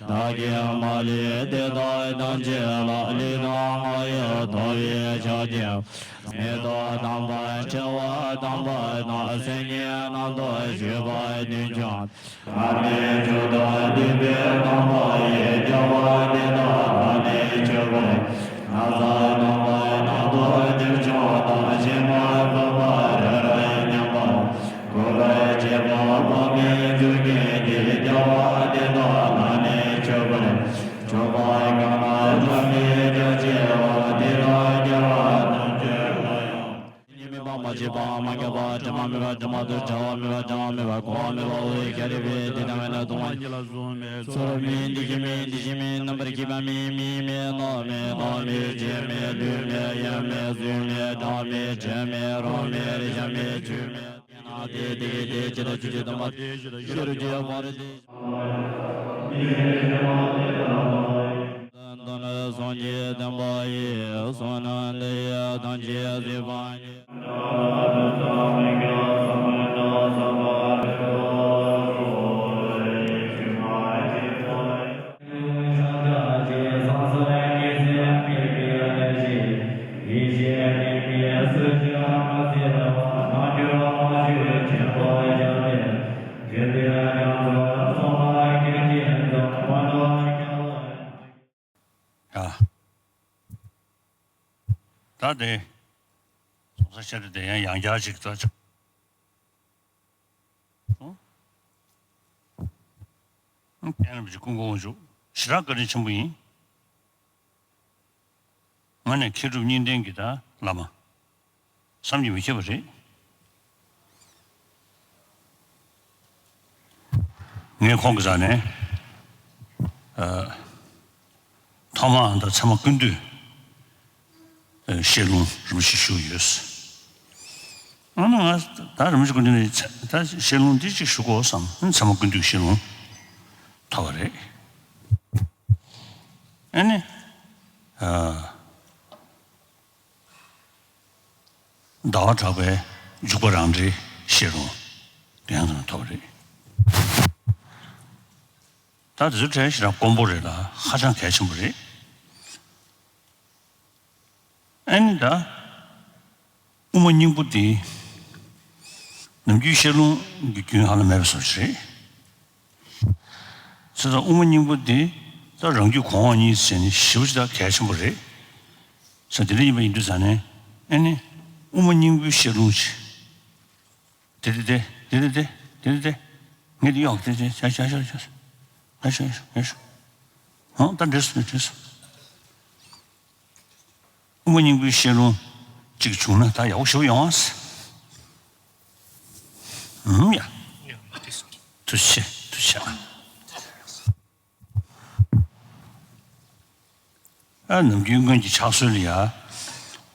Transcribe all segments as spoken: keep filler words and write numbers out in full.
བདག་གི་མ་ལུས་དེ་དག་ཐམས་ཅད་ལ་ལུས་དང་ངག་ཡིད་དག་པའི་ཕྱག་རྒྱ། མེ་ཏོག་དམ་པ་ཕྲེང་བ་དམ་པ་དང་། སེམས་ཉིད་རྣམ་རྟོག་སྤྱོད་པ་རྒྱུན་འཁྱོངས། ཐ་མལ་འཇུག་ལྡོག་འདུན་པའི་རྣམ་རྟོག་ཡིས་རྒྱལ་བ་དེ་དག་ཐ་མལ་འཁྱུད་པ། ན་ཚ་སྡུག་བསྔལ་རྣམ་རྟོག་རྒྱུན་འཁྱོངས་དང་། ཞི་དམའ་སྡུག་བསྔལ་རབ་རབ་མཉམ་པ། འཁོར་བར་བཅས་པ་སྤང་བའི་རྒྱུ་རྐྱེན་གྱིས་རྒྱལ་བ་དེ་དག་ཐ་མལ་འཁྱུད་པ། འཁྱུད་པ་གང་ན་ཐ་མལ་རྒྱ་ཆེ་བ། དེ་དག་རྒྱལ་བ་ཐམས་ཅད་ལ་ཡང་། ཉེས་དམིགས་པ་མ་མཆིས་པ་མ་འགགས་པ། དྲི་མ་མེད་པ་དྲི་མ་ཐུབ། བྲལ་བ་མེད་པ་བྲལ་བ་མེད་པ། གོང་འོག་མེད་པ་འོག་མེད་པ། ཤཱ་རིའི་བུ་དེ་ལྟ་བས་ན་སྟོང་པ་ཉིད་ལ་གཟུགས་མེད། ཚོར་མེད། འདུ་ཤེས་མེད། འདུ་ཤེས་མེད། རྣམ་པར་ཤེས་པ་མེད། མིག་མེད། རྣ་མེད། སྣ་མེད། ལྕེ་མེད། ལུས་མེད། ཡིད་མེད། གཟུགས་མེད། སྒྲ་མེད། དྲི་མེད། རོ་མེད། རེག་བྱ་མེད། ཆོས་མེད། དེས་ན་དེ་དེ་སྐད་དེ་ཇི་ལྟར་ཆོས་ཅན། དམ་པ་དེ་ཤེས་རབ་ཀྱི་དཔལ་རེ་ཐོབ་སྟེ། དོན་དམ་སངས་རྒྱས་བསྟན་པ་ཡི། བསོད་ནམས་འདི་ཡིས་ཐམས་ཅད་གཟིགས་པ་ཉིད། ཡ། ད་དེ། ཚོགས་བསགས་བཤད་དེ་དེ་ཡང་ཡང་བསྐྱར་ཅིག་ད་ཆ། ཨོ། ཨང་། རྒན་རིན་པོ་ཆེ་སྐུ་ངོ་བོ་འཇུག་ཞེ་དྲག་བཀའ་དྲིན་ཆེན་པོ་ཡིན། ང་ནས་མཁས་གྲུབ་གཉིས་ལྡན་གྱི་ད་བླ་མ། བསམ་གྱིས་མི་ཁྱབ་པ་རེད། ངས་ཁོང་གི་རྩ་ནས། ཨ། ཐོག་མར་ད་ཚད་མ་ཀུན་བཏུས་བཤད་ལུང་རིན་པོ་ཆེ་ཞུས་ཡོད། ཨ་ནི་ང་ད་རིན་པོ་ཆེ་ཀུན་བཏུས་ནས་ད་བཤད་ལུང་འདི་གཅིག་ཞུ་དགོས་བསམ། ཚད་མ་ཀུན་བཏུས་བཤད་ལུང་ཐོབ་པ་རེད། ཨ་ནི། ཨ། ཟླ་བ་གྲགས་པའི་འཇུག་པ་རང་འགྲེལ་བཤད་ལུང་དེ་ཡང་ཐོབ་པ་རེད། ད་དེ་ཚོ་གྲས་ཞེ་དྲག་དཀོན་པོ་རེད་ལ་ཧ་ཅང་གལ་ཆེན་པོ་རེད། ཨ་ནི་ད་དབུ་མ་སྙིང་པོ་དེ་ནམ་རྒྱུན་བཤད་ལུང་གི་རྒྱུན་ཧ་ལམ་མེད་པ་བཟོ་ཞིག་རེད། ཚེ་ཚང་དབུ་མ་སྙིང་པོ་འདི་ད་རང་རྒྱུད་གོང་འོག་གཉིས་ཟེར་ནས་ཞེ་པོ་ཅིག་ད་གལ་ཆེན་པོ་རེད། ས་དེ་འདྲ་ཡིན་པ་ཡིན་དུས་ཙང་ནས་ཨེ་ནི་དབུ་མ་སྙིང་པོའི་བཤད་ལུང་ཅིག་དེ་དེ་དེ་དེ་དེ་དེ་དེ་དེ་ངས་དེ་གཡོག་དེ་དེ་ཤ་ཤ་ཤ་ཤ་ཤ་ཤ་ཤ་ཤ་ཧང་ད་འདྲེས་སོང་འདྲེས་སོང་། དབུ་མ་སྙིང་པོའི་བཤད་ལུང་གཅིག་བྱུང་ན་ད་ཡག་པོ་ཞེ་པོ་ཡོང་ཨ། ཨུམ་ཡ། ཐུགས་རྗེ་ཆེ་ཐུགས་རྗེ་ཆེ། ཨ་ནམ་རྒྱུན་སྔོན་གྱི་ཕྱག་སྲོལ་ལ་ཡ།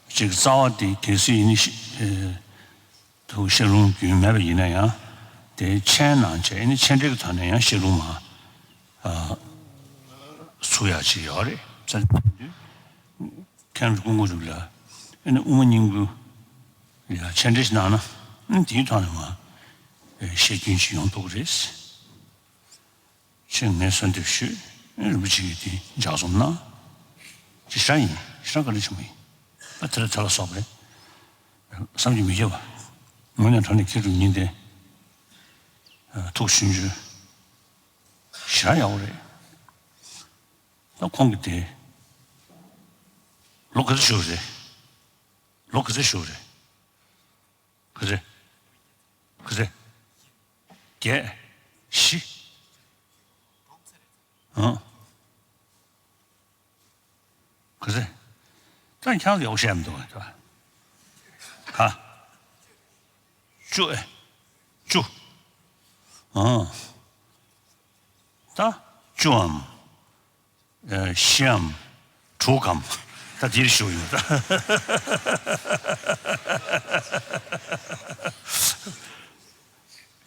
གཅིག་རྩ་བ་དེ་གལ་སྲིད་ཡིན་ན་ཤི་ཨེ། དུ་བཤད་ལུང་རྒྱུན་མེད་པ་ཡིན་ན་ཡང་དེ་མཆན་ནང་བྱས་ཨེ་ནི་མཆན་འགྲེལ་གྱི་ཐོག་ནས་ཡང་བཤད་ལུང་མ། ཨ། ཚུགས་ཡག་ཅིག་ཡོད་རེད་ཙང་། མཁན་རུ་སྐུ་ངོ་རུ་ལ་ཨེ་ནི་དབུ་མ་སྙིང་པོ་ལ་མཆན་འགྲེལ་ཞིག་གནང་ན་ཨེ་དེའི་ཐོག་ནས་མ་བཤད་རྒྱུན་ཅིག་ཡོང་ཐུབ་ཀྱི་རེད། ཅེས་ངས་གསོལ་འདེབས་ཞུས། རིན་པོ་ཆེ་གིས་དེ་ལྗགས་རྩོམ་གནང་། ཅི་ཞིག་ཡིན་ཞེ་དྲག་བཀའ་དྲིན་ཆེན་པོ་ཡིན། ད་དེ་ལ་དེ་ལ་སོགས་པའི་བསམ་གྱིས་མི་ཁྱབ་པ། དངོས་གནས་དྲང་གནས་མཁས་གྲུབ་ཉིད་དེ་ཐུགས་ཞུམ་ཞུམ་ཞེ་དྲག་ཡག་པོ་རེད། ད་ཁོང་གིས་དེ་ལོ་ག་ཚོད་བཞུགས་རེད། ལོ་ག་ཚོད་བཞུགས་རེད། ག་ཚོད། ག་ཚོད། བརྒྱད། བཞི། ཨང་། ག་ཚོད། ད་ཁྱང་ཡག་པོ་བཤད་མི་འདུག་ག་ག་བཅུ་ཨེ། བཅུ། ཨང་། ད་བཅུའམ། ཨེ། བཞིའམ། དྲུག་གམ། ད་འདིར་བཞུགས་ཡོད་ད།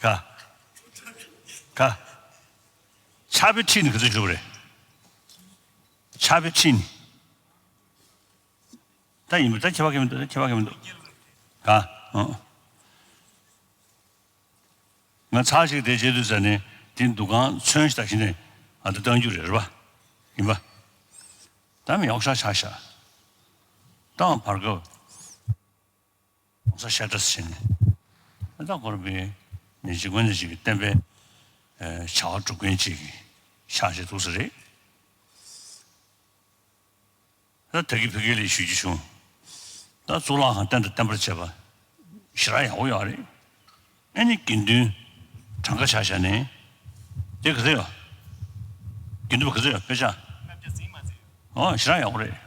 ག་ག་ཕྱག་དཔེ་ཁྲིད་ནས་ག་ཚོད་བཞུགས་པ་རེད། ཕྱག་དཔེ་ཁྲིད་ནས། ད་ཡིན་པ་ད་ཁྱད་པར་གང་མི་འདུག་ད་ཁྱད་པར་གང་མི་འདུག་ག་ཨང་། ང་ཚར་ཞིག་དེ་བྱེད་དུས་ཟེར་ནས་དེ་འདུ་ཁང་ཚོན་ཞིག་ད་ཞིག་ནས་ཨ་ད་གཏོང་རྒྱུ་རེད་རེད་པ། ཡིན་པ། ད་མི་ཡག་ཤག་ཆགས་ཤག་ད་བར་སྐབས་གོང་ས་ཤ་ཏྲ་ཟེར་ནས་ད་ཁོ་ར་པའི་ནི་ཅིག་དངོས་གནས་ཅིག་གི་བསྟན་པའི་བྱ་བ་སྒྲུབ་མཁན་ཅིག་ཆགས་བྱས་འདུག་ས་རེད། ད་ད་གི་ཕ་གི་ལ་ཞུ་རྒྱུ་བྱུང་། ད་གཙུག་ལག་ཁང་རྟེན་དང་བརྟེན་པར་བྱེད་པ་ཞེ་དྲག་ཡག་པོ་ཡོད་རེད། ཨ་ནི་དགེ་འདུན་གྲངས་ཀ་ཆ་བཞག་ནས་དེ་ག་ཚོད་ཡོད། དགེ་འདུན་པ་ག་ཚོད་ཡོད་དཔེ་ཆ། ཨོ་ཞེ་དྲག་ཡག་པོ་རེད།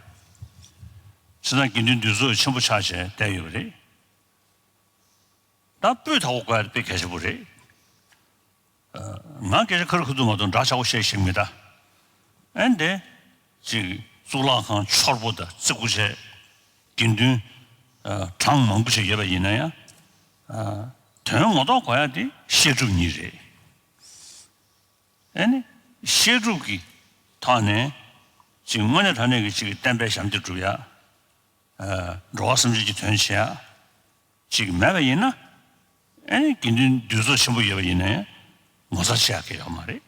བྱས་ཙང་དགེ་འདུན་འདུས་ཚོགས་ཆེན་པོ་ཆགས་བྱས་བསྡད་ཡོད་པ་རེད། ད་སྤུས་དག་པོ་དགོས་ཡ་དེ་དཔེ་གལ་ཆེན་པོ་རེད། ང་སྐད་ཆ་ཁ་རུ་ཁ་ཐུག་མ་གཏོགས་འདྲ་ཆགས་པོ་བཤད་ཤེས་མེད་ད། ཨེ་འདི། ཅིག་གཙུག་ལག་ཁང་ཆོར་པོ་དང་བརྩི་བཀུར་བྱས། དགེ་འདུན། གྲངས་མང་པོ་ཞིག་ཡོད་པ་ཡིན་ན་ཡང་། དོན་ངོ་ཐོག་གོ་ཡ་དེ་བཤད་སྒྲུབ་གཉིས་རེད། ཨེ་ནི། བཤད་སྒྲུབ་ཀྱི་ཐོག་ནས། ཅིག་དངོས་གནས་དྲང་གནས་ཀྱི་ཅིག་བསྟན་པའི་ཞབས་འདེགས་སྒྲུབ་ཡ། འགྲོ་བ་སེམས་ཅན་གྱི་དོན་བྱེད་ཡ། ཅིག་མེད་པ་ཡིན་ན། ཨེ་ནི་དགེ་འདུན་འདུས་ཚོགས་ཆེན་པོ་ཡོད་པ་ཡིན་ནའི་ངོ་མཚར་ཆེ་ཡ་གི་ཡོད་མ་རེད།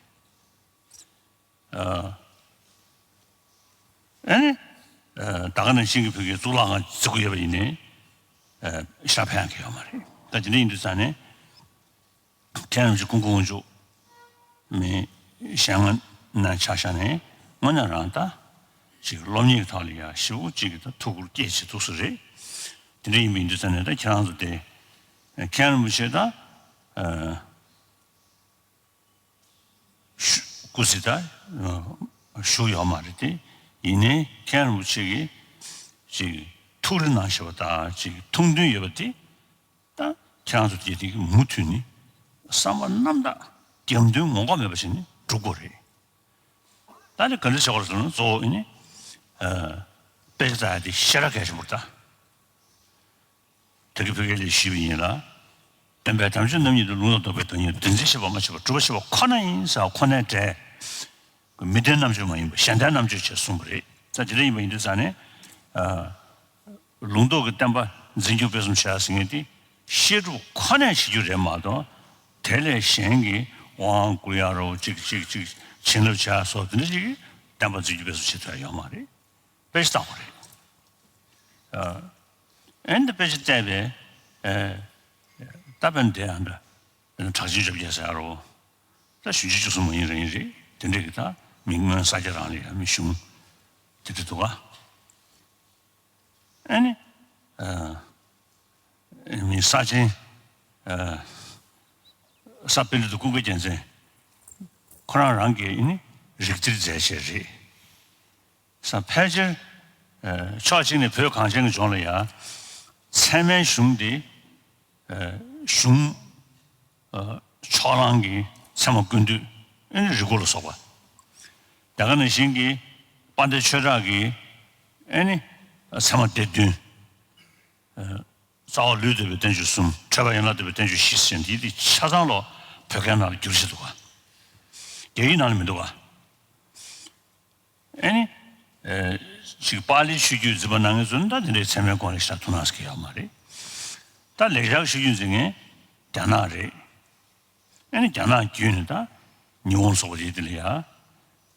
ཨ་ནི། ད་ག་ནང་བཞིན་གྱི་བོད་ཀྱི་གཙུག་ལག་ཁང་བརྩི་བཀུར་ཡོད་པ་ཡིན་ནའི། ཤ་ཕན་ཡ་གི་ཡོད་མ་རེད། ད་དེ་འདྲ་ཡིན་དུས་ཙང་ནས། མཁན་རིན་པོ་ཆེ་སྐུ་ངོ་དབང་ཕྱུག་མི་གཞན་ང་ན་ཆ་བཞག་ནས་དངོས་གནས་རང་ད་ཅིག་སློབ་གཉེར་ཐོག་ལ་ཡ་ཞེ་པོ་ཅིག་གི་ད་ཐུགས་ཁུར་བསྐྱེད་བྱེད་ཐུགས་སུ་རེད། དེ་འདྲ་ཡིན་པ་ཡིན་དུས་ཙང་ནས་ད་ཁྱེད་རང་ཚོ་དེ་མཁན་རིན་པོ་ཆེ་ད་སྐུ་ཚེ་ད་བཞུགས་ཡོད་མ་རེད་དེ། ཡིན་ནའི་མཁན་རིན་པོ་ཆེ་གི་ཅིག་ཐུགས་རེ་གནང་བཞིན་པ་ད་ཅིག་ཐུགས་འདུན་ཡོད་པ་དེ། ད་ཁྱེད་རང་ཚོ་དེ་དེ་གི་མུ་མཐུད་ནས་བསམ་པ་རྣམ་དག་རྒྱབ་མདུན་ངོ་ལྐོག་མེད་པ་བྱས་ནས་སྒྲུབ་དགོས་རེད། ད་ནི་ག་འདྲ་བྱ་བར་སོང་ན་གཙོ་བོ་ཨེ་ནི། དཔེ་ཆ་ལྟ་ཡ་དེ་ཞེ་དྲག་གལ་ཆེན་པོ་རེད་ད། དེ་གི་བོད་སྐད་ལས་ཞུས་པ་ཡིན་ལ། སྟོན་པའི་དམ་ཆོས་རྣམ་གཉིས་དང་ལུང་དང་རྟོགས་པའི་དོན་གཉིས་བདེན་འཛིན་བྱེད་པ་མ་བྱས་པ་སྒྲུབ་པ་བྱེད་པ་ཁོ་ན་ཡིན་ཟེར་བ་ཁོ་ནའི་གྲས། མི་ལྡན་རྣམ་དཔྱོད་མ་ཡིན་པ་གཞན་ལྡན་རྣམ་དཔྱོད་ཅེས་གསུངས་པ་རེད། ད་དེ་འདྲ་ཡིན་པ་ཡིན་དུས་ཙང་ནས། ལུང་རྟོགས་ཀྱི་བསྟན་པ་འཛིན་སྐྱོང་སྤེལ་གསུམ་བྱ་ཟེར་མཁན་དེ་བཤད་སྒྲུབ་ཁོ་ནས་བྱེད་རྒྱུ་རེད་མ་གཏོགས། དེ་ལས་གཞན་གྱི་དབང་བསྐུར་ཡ་རོ་གཅིག་གཅིག་གཅིག་བྱིན་རླབས་བྱ་སོགས་དེ་འདྲ་ཞིག་གིས་བསྟན་པ་འཛིན་སྐྱོང་སྤེལ་གསུམ་བྱེད་ཐུབ་ཡ་ཡོད་མ་རེད། དཔེ་ཆ་ལྟ་དགོས་རེད། ཨ་ནི་དཔེ་ཆ་བལྟས་པས། ད་དཔེར་ན་དེ་ཡང་འདྲ། དཔེར་ན་གྲགས་ཆེན་བཅོ་བརྒྱད་ཟེར་ཡ་རོ། ད་གཞོན་སྐྱེས་བཅུ་གསུམ་མ་ཡིན་རང་ཡིན་རེད། དེ་འདྲས་ཀྱི་ད་མི་སྔོན་ས་སྐྱ་རང་ལ་ཡང་མི་གཞུང་དེ་འདྲ་འདུག་ག་ཨ་ནི། མི་ས་ཆེན། ས་པཎ་གྲུབ་ཀུན་དགའ་རྒྱལ་མཚན། ཁོ་རང་རང་གིས་ཨ་ནི་རིགས་གཏེར་མཛད་བྱས་རེད། ས་ཕལ་ཆེར། ཕྱོགས་གཅིག་ནས་བོད་གངས་ཅན་གྱི་ལྗོངས་ལ་ཡ། ཚད་མའི་གཞུང་འདི། གཞུང་། ཕྱོགས་གླང་གི་ཚད་མ་ཀུན་བཏུས་ཨེ་ནི་རིགས་སྒོ་ལ་སོགས་པ། དེ་ག་ནང་བཞིན་གྱི་དཔལ་ལྡན་ཆོས་གྲགས་ཀྱི་ཨེ་ནི་ཚད་མ་སྡེ་བདུན། རྩ་བ་ལུས་འདོད་པའི་བསྟན་བཅོས་གསུམ། ཁྲོས་པ་ཡན་ལག་འདོད་པའི་བསྟན་བཅོས་བཞི་ཟེར་འདི་འདི་ཆ་ཚང་ལོ་བོད་སྐད་ནང་ལ་བསྒྱུར་བཞག་འདུག་ག་རྒྱ་ཡིག་ནང་ལ་མི་འདུག་ག་ཨེ་ནི། ཅིག་པཱ་ལིའི་ཆོས་བརྒྱུད་འཛིན་པ་གནང་མཁན་ཚོ་ནི་ད་དེ་འདྲའི་ཚད་མའི་སྐོར་ལ་ཞེ་དྲག་ཐུགས་སྣང་ཟེར་གྱི་ཡོད་མ་རེད། ད་ལེགས་སྦྱར་ཆོས་བརྒྱུད་འཛིན་མཁན་རྒྱ་ནག་རེད། ཨེ་ནི་རྒྱ་ནག་བརྒྱུད་ནས་ད་ཉི་ཧོང་སོགས་པ་རེད་དེ་ལ་ཡ།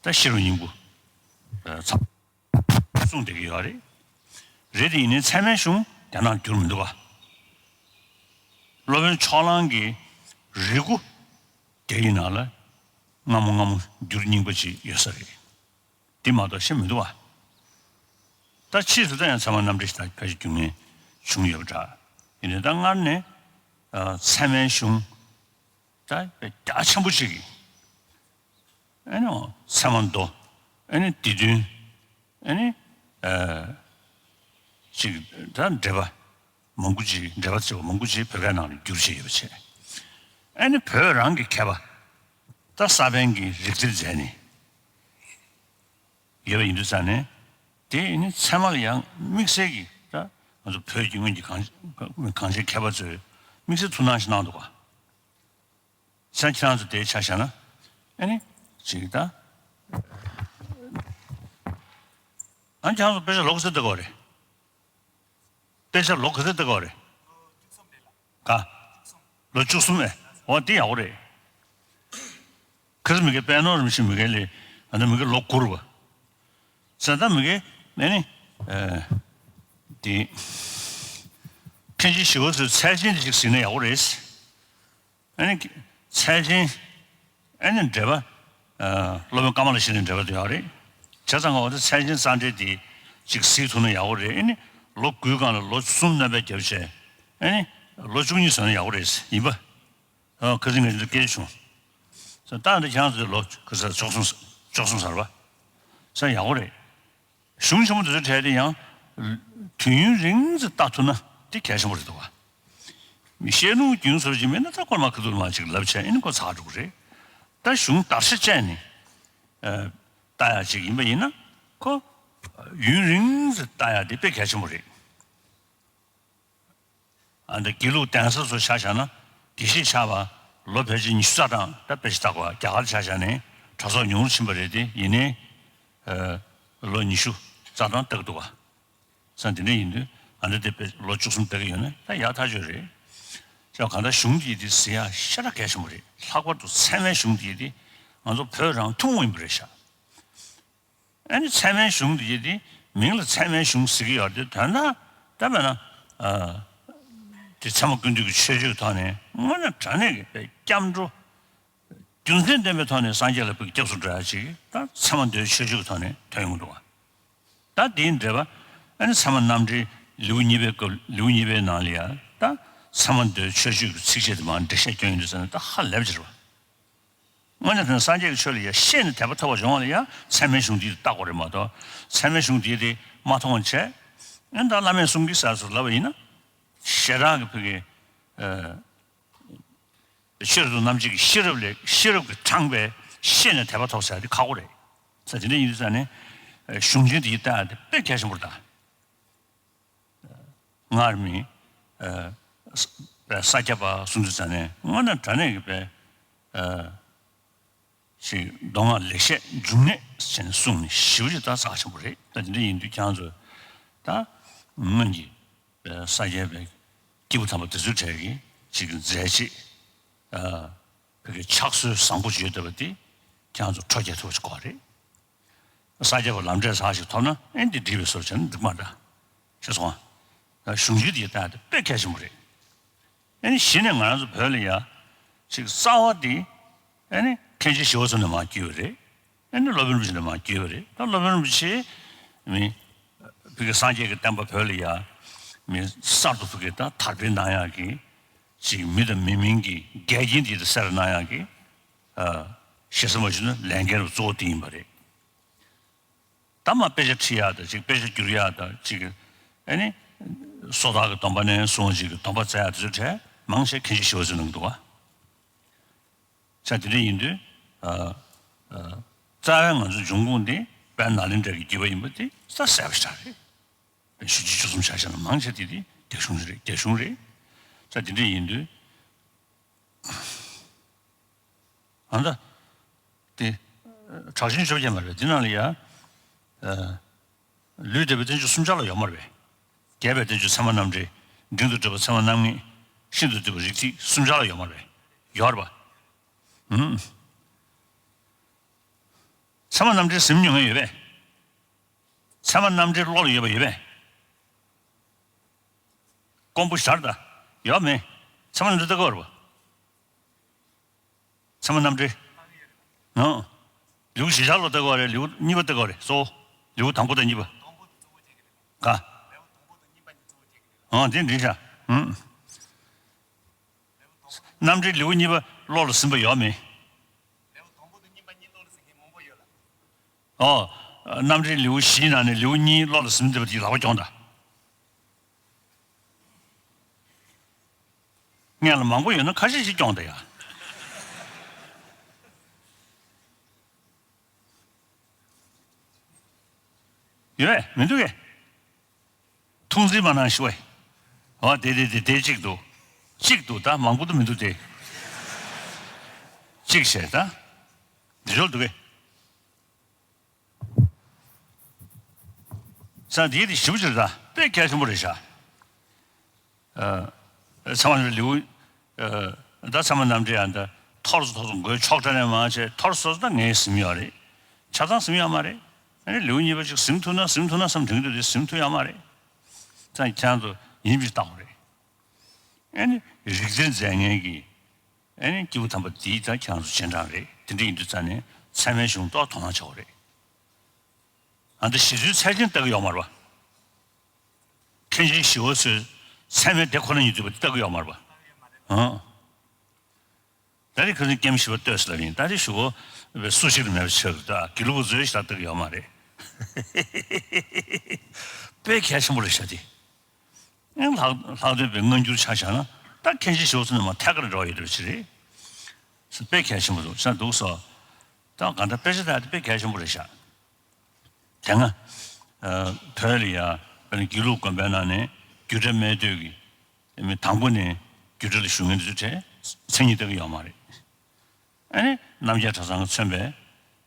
ད་ཤེས་རབ་སྙིང་པོ། ཚབ། གསུངས་བསྡད་ཀྱི་ཡོད་རེད། རེད་དེ་ཡིན་ནའི་ཚད་མའི་གཞུང་རྒྱ་ནག་བསྒྱུར་མི་འདུག་ག་སློབ་དཔོན་ཕྱོགས་གླང་གི་རིགས་སྒོ་དེ་ཡི་ནང་ལ་སྔ་མོ་སྔ་མོ་འགྱུར་རྙིང་པ་ཅིག་ཡོད་ས་རེད། འདི་མ་གཏོགས་ཤེས་མི་འདུག་བ། ད་ཕྱིས་སུ་ད་ཡང་ཚད་མ་རྣམ་འགྲེལ་ཞིག་ད་ཕལ་ཆེར་འགྱུར་ངེས་བྱུང་ཡོད་པ་འདྲ། ཡིན་ནའི་ད་སྔར་ནས་ཨ་ཚད་མའི་གཞུང་ད་རྒྱ་ཆེན་པོ་ཅིག་གིས་ཨ་ནི་ཚད་མ་མདོ། ཨ་ནི་སྡེ་བདུན། ཨ་ནི་ཨ་ཅིག་ད་འགྲེལ་པ་མང་པོ་ཅིག་འགྲེལ་པ་ཆེ་བ་མང་པོ་ཅིག་བོད་སྐད་ནང་ལ་བསྒྱུར་བྱས་ཡོད་པ་བྱས། ཨ་ནི་བོད་རང་གི་མཁས་པ་ད་ས་པཎ་གྱིས་རིགས་འགྲེ་མཛད་ནས་ཡོད་པ་ཡིན་དུས་ཙང་ནས། དེ་ཨ་ནི་ཚད་མ་ལ་ཡང་དམིགས་བསལ་གྱི་ད་ང་ཚོ་བོད་ཀྱི་སྔོན་གྱི་གངས་གངས་ཅན་མཁས་པ་ཚོས་དམིགས་བསལ་ཐུགས་སྣང་ཞིག་གནང་འདུག་ག་ས་ཁྱེད་རང་ཚོ་དེའི་ཆ་བཞག་ན། ཨ་ནི་ཅིག་ད། ཨ་ཁྱེད་རང་ཚོ་དཔེ་ཆ་ལོ་ག་ཚོད་བལྟ་གི་ཡོད་རེད། དཔེ་ཆ་ལོ་ག་ཚོད་བལྟ་གི་ཡོད་རེད། ག་ལོ་བཅུ་གསུམ་ཨེ། འོ་དེ་ཡག་པོ་རེད། ཁ་སང་མི་གའི་དཔལ་ནོར་རིན་པོ་ཆེ་མི་གའི་ལས་ཨ་ནི་མི་གའི་ལོ་དགུ་རེད་པ། ས་ད་མི་གའི་ཨ་ནི་ཨ་དེ་མཁན་ཆེན་ཞི་བ་འཚོའི་ཚད་ཆེན་དེ་ཅིག་གཟིགས་ན་ཡག་པོ་རེད། ཨ་ནི་ཚད་ཆེན། ཨ་ནི་འགྲེལ་པ། སློབ་དཔོན་ཀ་མ་ལ་ཤཱི་ལའི་འགྲེལ་པ་དེ་ཡག་རེད། བྱས་ཙང་ང་འོ་ད་ཚད་ཆེན་རྩ་འགྲེལ་དེ་ཅིག་གཟིགས་ཐུབ་ན་ཡག་པོ་རེད། ཨ་ནི་ལོ་དགུའི་སྒང་ལ་ལོ་གསུམ་སྣོན་པ་བརྒྱབ་བྱས། ཨ་ནི་ལོ་བཅུ་གཉིས་བཟོས་ན་ཡག་པོ་རེད་ཡིན་པ། ཨ་ཁ་སང་ངས་འདི་སྐད་ཆ་བྱུང་། ས་ད་འདི་ཁྱེད་རང་ཚོའི་ལོ་ཁ་ས་བཅུ་གསུམ་བཅུ་གསུམ་ཟེར་བ། ས་ཡག་པོ་རེད། གཞུང་ཆེན་མོ་དེ་ཚོའི་གྲས་དེ་ཡང་དུས་ཡུན་རིང་ཙམ་ལྟ་ཐུབ་ན་དེ་གལ་ཆེན་པོ་རེད་འདུག་བ། མི་ཤེས་ནུ་རྒྱུན་སོར་གྱི་མེད་ན་ད་ཁོ་མ་ཁ་ཐུག་མ་ཅིག་ལབ་བྱས་ཨེ་ནི་ཁོ་ཚར་འགྲོ་གི་རེད། ད་གཞུང་བརྡར་ཤ་བཅད་ནས་ལྟ་ཡག་ཅིག་ཡིན་པ་ཡིན་ན་ཁོ་ཡུན་རིང་ཙམ་ལྟ་ཡག་དེ་དཔེ་གལ་ཆེན་པོ་རེད། ཨ་འདི་དགེ་ལུགས་གདན་ས་ཚོ་ཆ་བཞག་ན་དགེ་བཤེས་ཆགས་པ་ལོ་ཕལ་ཆེར་ཉི་ཤུ་རྩ་གྲངས་ད་དཔེ་ཆ་ལྟ་དགོས་རྒྱ་གར་ཆ་བཞག་ནས་གྲྭ་ཚོགས་ཉུང་རུ་ཕྱིན་པ་རེད་དེ་ཡིན་ནའི་ལོ་ཉི་ཤུ་རྩ་གྲངས་ལྟ་གི་འདུག་ག་ས་འདི་འདྲ་ཡིན་དུས་ཨ་འདྲ་དེ་དཔེ་ལོ་བཅུ་གསུམ་ལྟ་གི་ཡོད་ན་ད་ཡག་ཐག་ཆོད་རེད། ཅག་གང་ལྟར་གཞུང་འདི་དེ་ཟེར་ཡག་ཤ་སྟག་གལ་ཆེན་པོ་རེད། ལྷག་པར་དུ་ཚད་མའི་གཞུང་འདི་དེ་ང་ཚོ་བོད་རང་ཐུན་མོང་ཡིན་པ་རེད་ཤག་ཨ་ནི་ཚད་མའི་གཞུང་འདི་ཡིན་ཏེ་མིང་ལ་ཚད་མའི་གཞུང་ཟེར་གྱི་ཡོད་རེད་དེ་དོན་དག་ད་མེད་ན། དེ་ཚད་མ་ཀུན་བཏུས་ཀྱི་མཆོད་བརྗོད་ཐོག་ནས་དངོས་གནས་དྲང་གནས་ཀྱི་སྐྱབས་འགྲོ། རྒྱུ་མཚན་ལྡན་པའི་ཐོག་ནས་སངས་རྒྱས་ལ་ཕུལ་སྐྱབས་སུ་འགྲོ་ཡ་ཅིག་ད་ཚད་མ་མདོའི་མཆོད་བརྗོད་ཀྱི་ཐོག་ནས་ཐོན་ཡོང་འདུག་བ། ད་དེའི་འགྲེལ་པ་ཨ་ནི་ཚད་མ་རྣམ་འགྲེལ་ལེའུ་གཉིས་པའི་སྐབས་ལེའུ་གཉིས་པའི་ནང་ལ་ཡ་ད་ཚད་མ་མདོའི་མཆོད་བརྗོད་ཀྱི་ཚིགས་བཅད་དེ་མར་འགྲེལ་བཤད་སྐྱོན་ཡོང་དུས་ཙམ་ནས་ད་ཧ་ལས་པ་ཅིག་རེད་བ། དངོས་གནས་དྲང་སངས་རྒྱས་ཀྱི་ཆོས་ལ་ཡང་ཤེས་ནས་དད་པ་ཐོབ་པ་ཡོང་བ་ལ་ཡང་ཚད་མའི་གཞུང་འདི་བལྟ་དགོས་རེད་མ་གཏོགས་ཚད་མའི་གཞུང་འདི་དེ་མ་མཐོང་བ་བྱས། ཨེ་ད་བླ་མས་གསུང་གི་ཟེར་སོགས་ལབ་པ་ཡིན་ན། ཞེ་དྲག་གི་ཕ་གི་ཨ་ཤེས་རབ་ཏུ་རྣམ་འབྱེད་ཀྱི་ཤེས་རབ་ལས་ཤེས་རབ་ཀྱིས་དྲངས་པའི་ཤེས་ནས་དད་པ་ཐོབ་ཟེར་དེ་ཁག་པོ་རེད། ས་དེ་འདྲ་ཡིན་དུས་ཙང་ནས་གཞུང་ཆེན་འདི་བལྟ་ཡ་དེ་དཔེ་གལ་ཆེན་པོ་རེད་ད། སྔར་མི་ས་སྐྱ་པ་གསུང་དུས་ཙང་ནས་དངོས་གནས་དྲང་གནས་ཀྱི་དཔེ་ཞིག་མདོ་སྔགས་ལེགས་བཤད་འབྱུང་གནས་ཟེར་ནས་གསུངས་ནས་ཞིབ་ཅིག་ད་རྩ་ཆེན་པོ་རེད། ད་དེ་འདྲ་ཡིན་དུས་ཁྱེད་རང་ཚོ་ད་སྔོན་གྱི་ས་སྐྱའི་པའི་སྐྱེས་བུ་དམ་པ་དེ་ཚོའི་གྲས་ཀྱི་ཅིག་མཛད་རྗེས་ཕ་གི་ཕྱག་སྲོལ་བཟང་པོ་ཅིག་ཡོད་བསྡད་པ་དེ་ཁྱེད་རང་ཚོ་འཕྲོ་རྒྱག་ཐུབ་པ་ཞིག་དགོས་རེད། ས་སྐྱ་པ་ལམ་འབྲས་ཚར་ཞིག་ཐོབ་ན་ཨེ་འདི་འགྲིག་པའི་བཟོ་བྱས་ན་འགྲིག་མ་འདྲ། ཤེས་སོང་ང་། གཞུང་ཆེན་འདི་ལྟ་དེ་དཔེ་གལ་ཆེན་པོ་རེད། ཨེ་ནི་གཞི་ནས་ང་རང་ཚོ་བོད་ལ་ཡ་ཅིག་རྩ་བ་འདི་ཨེ་ནི་མཁན་ཆེན་ཞི་བ་འཚོ་ནས་མར་བརྒྱུད་པ་རེད། ཨེ་ནི་སློབ་དཔོན་རིན་པོ་ཆེ་ནས་མར་བརྒྱུད་པ་རེད། ད་སློབ་དཔོན་རིན་པོ་ཆེ་མི་ཕ་གི་སངས་རྒྱས་ཀྱི་བསྟན་པ་བོད་ལ་ཡ་མི་གསར་དུ་ཕ་གི་ད་དར་སྤེལ་གནང་ཡག་གི་ཅིག་མི་དང་མི་མིན་གྱི་འགལ་རྐྱེན་འདི་དང་སེལ་གནང་ཡག་གི་ཞེ་ས་མ་ཞུ་ན་ལས་འགན་རུ་གཙོ་བོ་དེ་ཡིན་པ་རེད། ད་མ་དཔེ་ཆ་ཁྲིད་ཡག་དང་ཅིག་དཔེ་ཆ་བསྒྱུར་ཡག་དང་ཅིག་ཨ་ནི་སོ་ཐར་གྱི་སྡོམ་པ་ནས་བཟུང་ཅིག་གི་སྡོམ་པ་བཙལ་ཡག་དེ་ཚོའི་གྲས་མང་ཆེ་མཁན་ཆེན་ཞི་བ་འཚོ་གནང་གི་འདུག་བ། ཆ་དེ་འདྲ་ཡིན་དུས་ཨ་ཨ་རྩ་བའི་ང་ཚོ་འབྱུང་ཁུངས་དེ་དཔལ་ནཱ་ལེནྡྲ་གི་བརྒྱུད་པ་ཡིན་པ་དེ་ས་གསལ་པོ་ཞེ་དྲག་རེད། ཞུ་རྒྱུ་བཅུ་གསུམ་ཆ་བཞག་ན་མང་ཆེ་དེ་དེ་རྒྱ་གཞུང་རེད། རྒྱ་གཞུང་རེད། ཆ་དེ་འདྲ་ཡིན་དུས། ཨ་ད། དེ། གྲགས་ཆེན་བཅོ་བརྒྱད་མ་རེད་དེ་ནང་ལ་ཡ། ལུས་འདས་པའི་བསྟན་བཅོས་གསུམ་ཆར་ལ་ཡོད་མ་རེད་པས། རྒྱས་པའི་བསྟན་བཅོས་ཚད་མ་རྣམ་འགྲེལ། འབྲིང་དུ་བསྡུས་པ་ཚད་མ་རྣམ་ངེས། ཤིན་ཏུ་བསྡུས་པ་རིགས་ཐིགས་གསུམ་ཆར་ལ་ཡོད་མ་རེད་པས། ཡོད་རེད་པ། ཨུམ། ཚད་མ་རྣམ་འགྲེལ་ཟིན་མྱོང་མཁན་ཡོད་པས། ཚད་མ་རྣམ་འགྲེལ་བློ་ལ་ཡོད་པ་ཡོད་པས། དཀོན་པོ་ཞར་ད་ཡོད་མེད། ཚད་མ་རྣམ་འགྲེལ་ལྟ་གི་ཡོད་རེད་པ། ཚད་མ་རྣམ་འགྲེལ། ཨང་། ལེའུ་བཞི་ཆར་ལ་ལྟ་གི་ཡོད་རེད། ལེའུ་གཉིས་པ་ལྟ་གི་ཡོད་རེད། སོ། ལེའུ་དང་པོ་དང་གཉིས་པ། ག་ཨང་། དེ་འགྲིག་ཤག་ཨང་། རྣམ་འགྲེལ་ལེའུ་གཉིས་པ་བློ་ལ་ཟིན་པ་ཡོད་མེད། ཨོ། རྣམ་འགྲེལ་ལེའུ་བཞིའི་ནང་ནས་ལེའུ་གཉིས་བློ་ལ་ཟིན་བསྡད་པ་དེ་ལག་པ་རྐྱོང་དང་། སྔོན་ལ་མང་པོ་ཡོད་ན་ཁ་ཤས་ཤིག་རྐྱོང་དང་ཡ། ཡོད་མི་འདུག་གས། ཐུགས་འཛིན་མ་གནང་ཞུ་བས། ཨོ་དེ་དེ་དེ་དེ་གཅིག་འདུག་གཅིག་འདུག་ད་མང་པོ་འདུག་མི་འདུག་སྟེ། གཅིག་བྱས་ད། འདི་ཞོར་འདུག་གས། ས་འདིའི་དེ་ཞིབ་ཅིག་རེད་ད། དཔེ་གལ་ཆེན་པོ་རེད་ཤག་ཨ། ཚང་མ་ལེའུ། ཨ། ད་ཚང་མ་རྣམ་འགྲེལ་ཡང་ད་འཐོར་སོང་འཐོར་སོང་མགོའི་ཕྱོགས་སྒྲ་ནས་མ་བྱས་འཐོར་སོང་ད་ངས་ཟིན་ཡོད་རེད། ཆ་ཚང་ཟིན་ཡོད་མ་རེད། ཨ་ནི་ལེའུ་གཉིས་པ་ཅིག་ཟིན་ཐུབ་ན་ཟིན་ཐུབ་ན་བསམ་དྲན་གྱི་འདུག་དེ་ཟིན་ཐུབ་ཡོད་མ་རེད། ད་ཁྱེད་རང་ཚོ་ཡིན་པའི་རྟགས་རེད། ཨ་ནི་རིག་རྩལ་འཛིན་མཁན་གྱི། ཨ་ནི་སྐྱེས་བུ་དམ་པ་འདིའི་ད་ཁྱེད་རང་ཚོ་རྗེས་འབྲང་རེད། དེ་འདྲ་ཡིན་དུས་ཙང་ནས་ཚད་མའི་གཞུང་ཏོག་དོ་སྣང་བྱ་དགོས་རེད། ཨ་ནི་ཞི་བའི་ཚད་ཅན་ལྟ་གི་ཡོད་མ་རེད་པ། མཁན་ཆེན་ཞི་བ་འཚོས་ཚད་མའི་དེ་ཁོ་ན་ཉིད་བརྗོད་པ་དེ་ལྟ་གི་ཡོད་མ་རེད་པ། ཨང་། ད་རེས་ཁ་སང་སྐྱེམས་ཞི་བ་ལྟོས་ཟེར་ལབ་ཡིན། ད་རེས་ཞུ་གོ་སུ་ཞིག་ལ་མེད་པ་ཆགས་ཀྱི་འདུག་དགེ་ལུགས་པ་ཚོས་ཞིག་ལྟ་གི་ཡོད་མ་རེད། དཔེ་གལ་ཆེན་པོ་རེད་ཤག་དེ། ཨེ་ལྷག་ལྷག་སྡོད་པའི་སྔ་འགྱུར་ཆ་བཞག་ན་ད་མཁན་ཆེན་ཞི་བ་འཚོ་ནས་མར་ཐད་ཀར་འབྲེལ་བ་ཡོད་པ་ཞིག་རེད། དཔེ་གལ་ཆེན་པོ་འདུག་ས་འདུག་སོ། ད་གང་ལྟར་དཔེ་ཆ་ལྟ་ཡ་དེ་དཔེ་གལ་ཆེན་པོ་རེད་ཤག་དེ་སྔ་ཨ། བོད་ལ་ཡ་དཔེར་ན་དགེ་ལུགས་དགོན་པའི་ནང་ནས་རྒྱུད་གྲྭ་སྨྲས་སྟོད་ཀྱི་མི་དང་པོ་ནས་རྒྱུད་གྲྭ་ལ་ཞུགས་མཁན་དེ་ཚོའི་གྲས་མཚན་ཉིད་ལྟ་གི་ཡོད་མ་རེད། ཨ་ནི་རྣམ་རྒྱལ་གྲྭ་ཚང་གིས་མཚོན་པའི་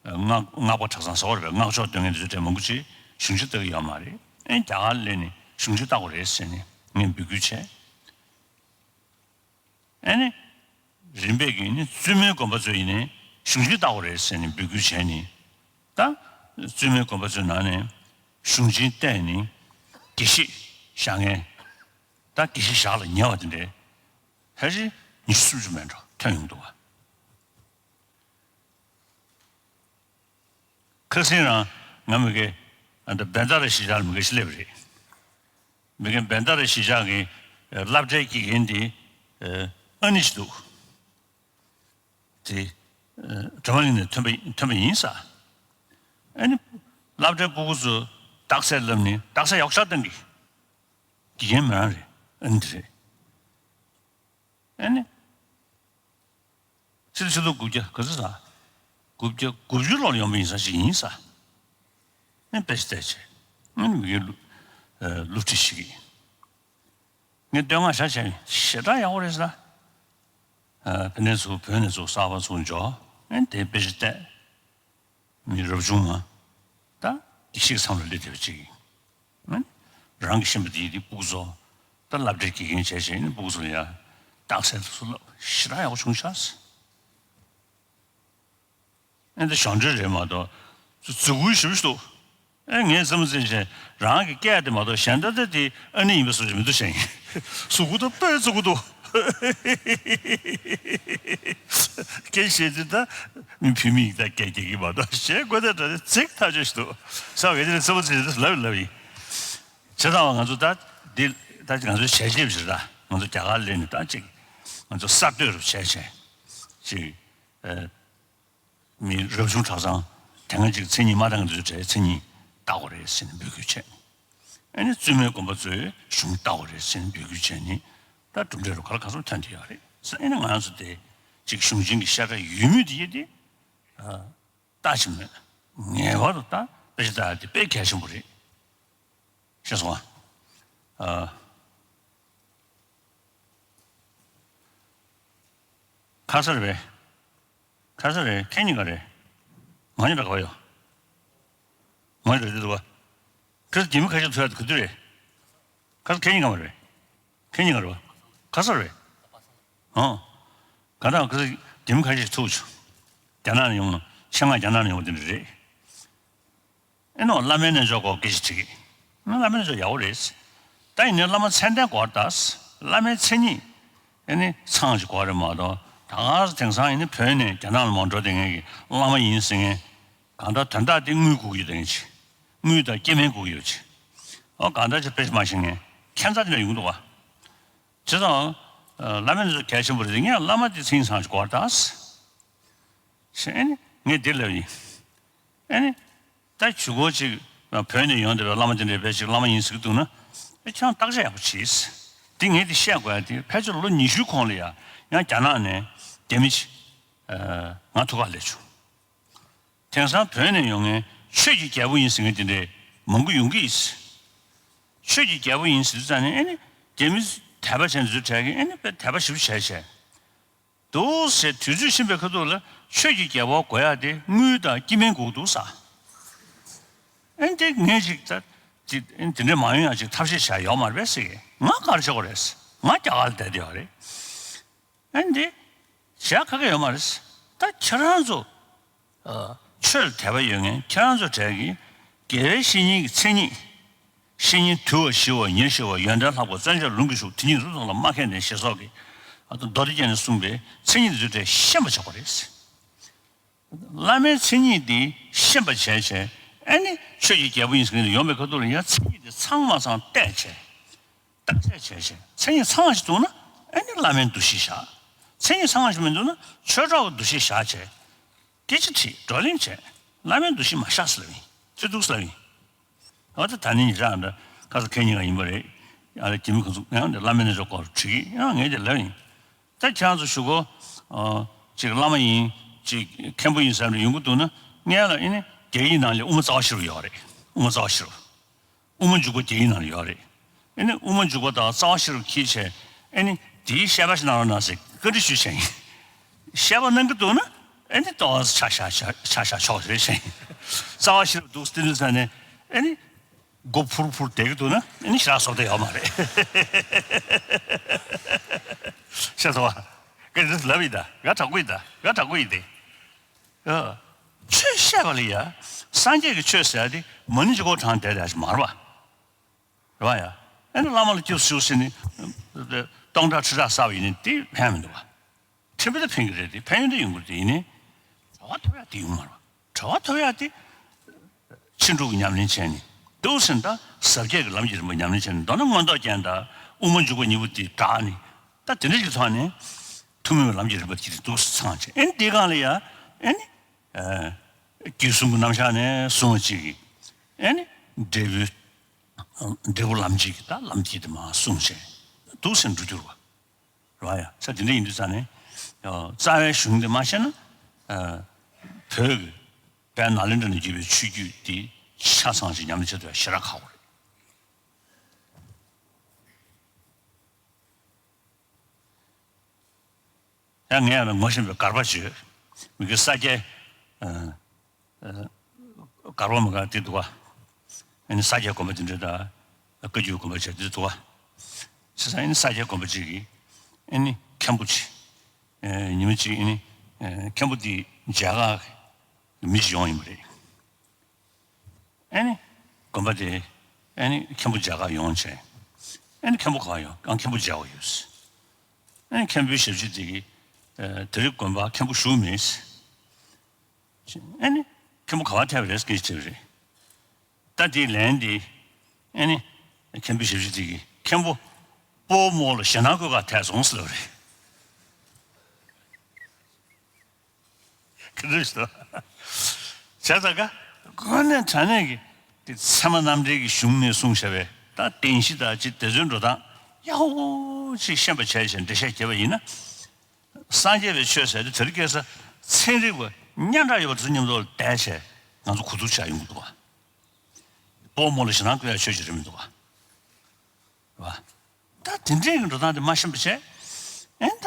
སྔགས་སྔགས་པ་གྲྭ་ཚང་ཟེར་བ་རེད་པས། སྔགས་ཕྱོགས་སྟོན་མཁན་དེ་ཚོའི་གྲས་མང་པོ་ཅིག་གཞུང་ཆེན་ལྟ་གི་ཡོད་མ་རེད། ཨ་ནི་རྒྱ་གར་སླེབས་ནས་གཞུང་ཆེན་ལྟ་དགོས་རེད་ཟེར་ནས་ངས་འབོད་སྐུལ་བྱས། ཨ་ནི། རིམ་པས་ཀྱིས་ནི་བཙུན་མོའི་དགོན་པ་ཚོ་ཡིན་ནའི་གཞུང་ཆེན་ལྟ་དགོས་རེད་ཟེར་ནས་འབོད་སྐུལ་བྱས་ནས། ད་བཙུན་མོའི་དགོན་པ་ཚོའི་ནང་ནས་གཞུང་ཆེན་བལྟས་ནས་དགེ་བཤེས་བཞག་མཁན། ད་དགེ་བཤེས་ཞག་ལ་ཉེ་བ་དེ་འདྲའི་ཕལ་ཆེར་ཉི་ཤུ་སུམ་ཅུ་མེད་འགྲོ་ཐོན་ཡོང་འདུག་བ། ཁ་སང་རང་ང་མི་དགེ་ཨ་ད་བན་ད་ར་གཞིས་ཆགས་ལ་མི་དགེ་ཞིག་སླེབས་པ་རེད། མི་དགེ་བན་ད་ར་གཞིས་ཆགས་ཀྱི་ཨ་སློབ་གྲྭའི་དགེ་རྒན་དེ་ཨ་ཨ་ནི་ཞིག་འདུག་དེ་ཨ་གྲྭ་པ་གླིང་ནས་ཐོན་པ་ཐོན་པ་ཡིན་ས། ཨ་ནི་སློབ་གྲྭའི་སྤུ་གུ་ཚོ་རྟགས་གསལ་བསླབ་ནས་རྟགས་གསལ་ཡག་ཤག་བཏང་གི་དགེ་རྒན་མི་རང་རེད། ཨ་ནི་དེ་རེད། ཨ་ནི། ཕྱི་ལོ་ཕྱི་ལོ་དགུ་བརྒྱ་ག་ཚོད་ཟ། དགུ་བརྒྱ་དགུ་བཅུ་ལོར་ཡོང་པ་ཡིན་ས་ཞིག་ཡིན་ས། ཨ་ནི་དཔེ་ཆ་བལྟས་བྱས། ཨ་ནི་མི་དགེ་སློབ་ཨ་སློབ་ཁྲིད་བྱེད་ཀྱི་ཡིན། ངས་བསྟོད་བསྔགས་བྱ་བྱས་ཞེ་དྲག་ཡག་པོ་རེད་ཟེར། ཨ་ཕ་ནས་ཚུར་བོད་ནས་ཚུར་གསར་པ་ཚུར་འབྱོར། ཨ་ནི་དེ་དཔེ་ཆ་བལྟས། མི་རབ་བྱུང་མ། ད་དགེ་བཤེས་ཀྱི་མཚམས་ལ་སླེབས་བསྡད་པ་ཅིག་ཡིན། རང་གིས་ཤེས་པ་དེ་ཡིན་དེ་སྤུ་གུ་ཚོ། ད་སློབ་གྲྭའི་དགེ་རྒན་བྱས་བྱས་ནི་སྤུ་གུ་ཚོ་ལ་ཡ། རྟགས་གསལ་དུ་སུ་བསླབ་ཞེ་དྲག་ཡག་པོ་བྱུང་ཤག་ཨེ་འདི་གཞོན་འབྲེལ་རེད་མ་གཏོགས། རྫུ་འཕྲུལ་ཞེ་པོ་ཞིག་འདུག་ཨེ་ངས་བསམ་བློ་བཏང་བྱས་རང་གི་སྐད་དེ་མ་གཏོགས་གཞན་ད་ལྟ་དེ་ཨ་ནི་ཡིན་པ་བཟོ་ཞིག་མི་འདུག་བྱས་ཡིན། གཟུགས་པོ་དང་དཔེ་གཟུགས་པོ་འདུག་སྐད་བཤད་དུས་ད་མི་བུད་མེད་ཀྱི་ད་སྐད་རྒྱག་གི་མ་གཏོགས་གཞན་དགོས་ད་འདྲ་ནི་ཚིག་ཐག་ཆོད་ཞིག་འདུག་ས་བ་ག་དེ་ལ་བསམ་བློ་བཏང་ལབ་ལབ་ཡིན། བྱས་ཙང་བ་ང་ཚོ་ད་འདི་ད་ང་ཚོའི་བྱས་རྗེས་ཞིག་རེད། ད་ང་ཚོ་རྒྱ་གར་སླེབས་ནས་ད་ཅིག་ང་ཚོ་གསར་གཏོད་རུ་བྱས་བྱས་ཅིག་ཨ། མི་རབ་བྱུང་གྲྭ་ཚང་དེ་སྔ་ཅིག་མཚན་ཉིད་མ་འདང་གི་འདུག་གྲས་མཚན་ཉིད་བཏགས་དགོས་རེད་ཟེར་ནས་འབོད་སྐུལ་བྱས། ཨ་ནི་བཙུན་མའི་དགོན་པ་ཚོས་གཞུང་བཏགས་དགོས་རེད་ཟེར་ནས་འབོད་སྐུལ་བྱས་ནས་ད་གྲུབ་འབྲས་རུ་ག་ལ་ག་ཚོད་ཐོན་བསྡད་ཡོད་རེད་ཟེར། ཨ་ནི་ང་རང་ཚོ་དེ་ཅིག་གཞུང་ཆེན་གྱི་ཤ་ཁྲག་ཡོད་མུས་དེ་ཡེ་དེ་ལྟ་ཅི་མེད་ངེས་པར་དུ་ད་དཔེ་ཆ་ལྟ་ཡ་དེ་དཔེ་གལ་ཆེན་པོ་རེད། ཤེས་སོང་ཨ། ཁ་ས་རེད་པས། ཁ་ས་རེད། ཁྱེད་གཉིས་ཀ་རེད། ང་གཉིས་ཀ་ག་པར་ཡོད། ང་གཉིས་ཀ་འདི་འདུག་ག་ཁ་ས་རྒྱ་མི་ཁ་ཤས་ཐུག་ཡ་དེ་ག་དུས་རེད། ཁ་ས་ཁྱེད་གཉིས་ཀ་མ་རེད། ཁྱེད་གཉིས་ཀ་རེད་པ། ཁ་ས་རེད། ཨོ། ག་ད་ཁ་ས་རྒྱ་མི་ཁ་ཤས་ཐུག་བྱུང་། རྒྱ་ནག་ནས་ཡོང་། ཆེད་མངགས་རྒྱ་ནག་ནས་ཡོང་བ་དེ་འདྲ་རེད། ཨེ་ནོ་བླ་མའི་རྣལ་འབྱོར་སྐོར་སྐད་ཆ་དྲིས་ཀྱི། ང་བླ་མའི་རྣལ་འབྱོར་ཡག་པོ་རེད། ད་ཡིན་ནའི་བླ་མ་མཚན་ལྡན་དགོས་ད། བླ་མའི་མཚན་ཉིད། ཨེ་ནི་ཚང་ཞིག་དགོས་རེད་མ་གཏོགས། ད་ག་སེ་དེང་སང་ཡིན་ན་བོད་ནས་རྒྱ་ནག་ལ་མར་འགྲོ་བསྡད་མཁན་གྱི་བླ་མ་ཡིན་ཟེར་མཁན་གང་ལྟར་དོན་དག་དེ་དངུལ་དགོས་ཀྱི་ཡོད་མཁན་ཅིག་དངུལ་དང་སྐྱེ་དམན་དགོས་ཀྱི་ཡོད་ཅིག་ཨོ་གང་ལྟར་ཅིག་དཔེ་མ་ཤེས་མཁན་ཁྱད་མཚར་དེ་འདྲ་ཡོང་གི་འདུག་བ། བྱས་ཙང་། བླ་མ་འདི་ཚོ་གལ་ཆེན་པོ་རེད། ངས་བླ་མ་དེ་མཚན་ཉིད་ཚང་ཞིག་དགོས་རེད་ད། ཞེས་ཨེ་ནི་ངས་འདི་ལབ་ཡིན། ཨེ་ནི། ད་གཞུག་གུ་ཅིག་བོད་ནས་ཡོང་བསྡད་པའི་བླ་མ་དེ་འདྲས་དཔེ་ཅིག་བླ་མ་ཡིན་ཟེར་གྱི་འདུག་ན། ཨེ་ཁྱེད་རང་བརྟག་དཔྱད་ཡག་པོ་བྱེད། འདི་ངས་འདི་བཤད་དགོས་ཡ་དེ་ཕལ་ཆེར་ལོ་ཉི་ཤུའི་གོང་ལ་ཡ་ཡང་རྒྱ་ནག་ནས་རྒྱ་མི་ཅིག་ང་ཐུག་ག་སླེབས་བྱུང་། དེང་སང་བོད་ནས་ཡོང་མཁན་ཆོས་ཀྱི་རྒྱལ་པོ་ཡིན་ཟེར་མཁན་དེ་འདྲས་མང་པོ་ཡོང་གི་ཡིན། ཆོས་ཀྱི་རྒྱལ་པོ་ཡིན་ཟེར་དུས་ཙང་ནས་ཨེ་ནི་རྒྱ་མི་དད་པ་བྱས་ནས་ཚུར་བྲལ་གི་ཨེ་ནི་དཔེ་དད་པ་ཞེ་པོ་བྱས་བྱས། འདུག་ཟེར་དུས་ཚོད་ཕྱིན་པའི་ཁ་ཐུག་ལ་ཆོས་ཀྱི་རྒྱལ་པོ་དགོས་ཡ་དེ་དངུལ་དང་སྐྱེ་དམན་དགོས་འདུག་ས། ཨེ་འདི་ངས་ཅིག་ད་ཅིག་ཨེ་འདི་འདྲ་མ་ཡོང་ཡ་ཅིག་ཐབས་ཤེས་བྱ་ཡོག་མ་རེད་པས་ཟེར་གི་ང་ག་རེ་བྱེད་དགོས་རེད། ང་རྒྱ་གར་ལ་བསྡད་བསྡད་ཡོད་རེད། ཨེ་འདི་བྱ་ག་གེ་ཡོད་མ་རེད། ད་ཁྱེད་རང་ཚོ་ཆོས་ལ་དད་པ་ཡོད་མཁན་ཁྱེད་རང་ཚོ་གྲས་ཀྱིས་དགེ་བའི་བཤེས་གཉེན་གྱི་མཚན་ཉིད། བཤེས་གཉེན་དུལ་བ་ཞི་བ་ཉེར་ཞི་བ་ཡོན་ཏན་ལྷག་པ་བརྩོན་བཅས་ལུང་གིས་ཞུགས་དེ་ཉིད་རིགས་མཐོང་ལ་མ་མཁས་ནས་ཞེས་སོགས་ཀྱི་མདོ་སྡེ་རྒྱན་ནས་གསུངས་པའི་མཚན་ཉིད་འདི་ཚོ་ཤེས་པ་ཆགས་པ་རེད། བླ་མའི་མཚན་ཉིད་འདི་ཤེས་པ་བྱས་བྱས་ཨ་ནི་ཆོས་ཀྱི་རྒྱལ་པོ་ཡིན་ཟེར་མཁན་དེ་ཡོང་པའི་ཁ་ཐུག་ལ་ཡང་མཚན་ཉིད་དེ་ཚང་མ་ཚང་བལྟས་བྱས་བརྟག་དཔྱད་བྱས་བྱས་མཚན་ཉིད་ཚང་བ་ཞིག་འདུག་ན་ཨ་ནི་བླ་མའི་འདུ་ཤེས་བཞག་མཚན་ཉིད་ཚང་བ་ཞིག་མི་འདུག་ན་ཆོས་གྲོགས་ཀྱི་འདུ་ཤེས་བཞག་བྱས། སྐད་ཆ་དྲིས་བགྲོ་གླེང་བྱས། བླ་མའི་འདུ་ཤེས་མ་བཞག་ཟེར་ལབ་ཡིན། ཚུར་འདུག་ཟེར་ལབ་ཡིན། འོ་ད་ད་ནི་ཉེ་ཆར་འདྲ་ཁ་ས་ཁེ་གཉིས་ཀ་ཡིན་པ་རེད། ཡང་རེ་རྒྱ་མི་ཁོ་ཚོ་ཡང་འདྲ་བླ་མའི་རྣལ་འབྱོར་སྐོར་དྲིས་ཀྱི་ཡང་ངས་དེ་ལབ་ཡིན། ད་ཁྱེད་རང་ཚོ་ཞུ་གོ་ཅིག་བླ་མ་ཡིན་ཅིག་མཁན་པོ་ཡིན་ཟེར་འདྲ་ཡོང་གི་འདུག་ན་ངས་ལ་ཨེ་ནི་རྒྱ་ཡིག་ནང་ལ་དབུ་མ་རྩ་བ་ཤེས་རབ་ཡོད་རེད། དབུ་མ་རྩ་བ་ཤེས་རབ། དབུ་མ་འཇུག་པ་རྒྱ་ཡིག་ནང་ལ་ཡོད་རེད། ཨེ་ནི་དབུ་མ་འཇུག་པ་དང་རྩ་བ་ཤེས་རབ་ཁྱེར་བྱས་ཨེ་ནི་དེའི་བཤད་པ་ཞིག་གནང་རོགས་གནང་ཟེར་བཀའ་འདྲི་ཞུས་བྱས་ཡིན། བཤད་པ་གནང་གི་འདུག་ན་ཨེ་ནི་ཏོག་ཙམ་ཆ་བཞག་ཆ་བཞག་ཆོག་རེད་བྱས་ཡིན། རྩ་བ་ཤེས་རབ་འདུག་སྟེ་འདུག་ས་ནས་ཨེ་ནི་མགོ་འཕུར་འཕུར་བསྡད་ཀྱི་འདུག་ན་ཨེ་ནི་ཞེ་དྲག་བཟོ་བསྡད་ཡོད་མ་རེད། ཤེས་སོང་བ། སྐད་འདི་ལབ་ཡིན་ད་ང་དྲང་པོ་ཡིན་ད་ང་དྲང་པོ་ཡིན་ཏེ། ཆོས་བཤད་པ་ལ་ཡ། སངས་རྒྱས་ཀྱི་ཆོས་ཟེར་ཡ་དེ་མ་ཎི་གཅིག་པོ་བགྲངས་བསྡད་ཡ་ཞིག་མ་རེད་པ། རེད་པ་ཡ། ཨ་ནི་བླ་མ་ལ་སྐྱབས་སུ་མཆིའོ་ཟེར་ནས། སྟོང་ཕྲག་ཁྲི་ཕྲག་བསགས་པ་ཡིན་ནའི་དེ་ཕན་མི་འདུག་པ། ཕན་པ་དེ་ཕན་གྱི་རེད་དེ་ཕན་ཡོན་དེ་ཡོང་གི་རེད་དེ་ཡིན་ནའི། གྲོལ་བ་ཐོབ་ཡ་དེ་ཡོང་མ་རེད་པ། གྲོལ་བ་ཐོབ་ཡ་དེ། ཕྱིན་དྲུག་གི་ཉམས་ལེན་བྱས་ནས། འདུག་ཟེར་ན་ད་ཟབ་རྒྱས་ཀྱི་ལམ་གྱི་རིམ་པ་ཉམས་ལེན་བྱས་ནས་མདོར་ན་མངོན་རྟོགས་རྒྱན་དང་དབུ་མ་འཇུག་པ་གཉིས་པོ་དེ་བསྒྲགས་ནས། ད་དེ་འདྲ་ཞིག་ཐོག་ནས། ཐུན་མོང་གི་ལམ་གྱི་རིམ་པ་དེ་འདུག་སེ་ཚང་བྱས་ཨེ་ནི་དེའི་སྒང་ལ་ཡ་ཨེ་ནི། རྒྱུད་གསུམ་གྱི་རྣམ་གཞག་ནས་གསུངས་པ་ཅིག་གིས་ཨེ་ནི། འབྲས་བུ། འབྲས་བུ་ལམ་གཅིག་གི་ད་ལམ་དེ་དེ་མ་གསུངས་བྱས་འདུག་སེ་འགྲོ་རྒྱུ་རེད་པ། རེད་པ་ཡ། ས་དེ་འདྲ་ཡིན་དུས་ཙང་ནས། རྩ་བའི་གཞུང་དེ་མ་ཤེས་ན། བོད་ཀྱི་དཔལ་ནཱ་ལེནྡྲ་ནས་བརྒྱུད་པའི་ཆོས་བརྒྱུད་དེ་ཆ་ཚང་ཞིག་ཉམས་ལེན་བྱེད་ཐུབ་ཡ་ཞེ་དྲག་ཁག་པོ་རེད། ཡང་ངས་ཡང་ངོ་ཤེས་པའི་སྒར་པ་བྱོས། མི་གི་ས་སྐྱའི། སྒར་པ་མི་ག་དེ་འདུག་ག་ཨ་ནི་ས་སྐྱའི་དགོན་པ་དེ་འདྲ་དང་། བཀའ་བརྒྱུད་དགོན་པ་བྱས་དེ་འདུག་ག་བྱས་ཙང་ཨ་ནི་ས་སྐྱའི་དགོན་པ་ཅིག་གིས་ཨ་ནི་མཁན་པོ་ཅིག་ཉི་མ་ཅིག་ཨ་ནི་མཁན་པོ་དེ་མཇལ་ཁ་མི་ཅིག་ཡོང་ཡིན་པ་རེད། ཨེ་ནི། དགོན་པ་དེ། ཨེ་ནི་མཁན་པོ་མཇལ་ཁ་ཡོང་བྱས། ཨེ་ནི་མཁན་པོ་ག་པར་ཡོད་ཨང་མཁན་པོ་མཇལ་བ་ཡོད། ཨེ་ནི་མཁན་པོའི་ཞབས་ཕྱི་དེ་གིས། དེ་རིང་དགོན་པ་མཁན་པོ་བཞུགས་མེད། ཨེ་ནི། མཁན་པོ་ག་པར་ཐད་པ་རེད་སྐད་ཆ་དྲིས་པ་རེད། ད་དེའི་ལན་དེ། ཨེ་ནི། མཁན་པོའི་ཞབས་ཕྱི་དེ་གིས་མཁན་པོ། སྤོ་བོ་མོ་ལ་ཞེད་སྣང་བཀོད་ག་ཐད་སོང་ཟེར་བ་རེད། ཁྱེད་ཚོས་ཟེར། བྱས་ཙང་ཀ། དངོས་གནས་དྲང་གནས་ཀྱི། དེ་ཚད་མ་རྣམ་འགྲེལ་གྱི་གཞུང་ནས་གསུངས་བཞག་པའི་ད་བདེན་བཞི་དང་ཅིག་དེ་ཚོའི་འགྲོ་སྟངས་ཡག་པོ་ཅིག་ཤེས་པ་བྱས་ཤིང་འགྲེལ་བཤད་བརྒྱབ་པ་ཡིན་ན། སངས་རྒྱས་པའི་ཆོས་ཟེར་དེ་དེ་རིང་ཁ་སང་ཚན་རིག་པ་སྙན་གྲགས་ཡོད་པ་དེ་ཚོ་མཉམ་དུ་བསྡད་བྱས་ང་ཚོ་གོ་བསྡུར་བྱ་ཡོང་གི་འདུག་བ། སྤོ་བོ་མོ་ལ་ཞེད་སྣང་བཀོད་ཡ་ཆོས་ཅིག་རེད་མི་འདུག་བ། རེད་བ། ད་དེ་འདྲའི་གི་འགྲོ་སྟངས་དེ་མ་ཤེས་པ་བྱས། ཨེ་ད།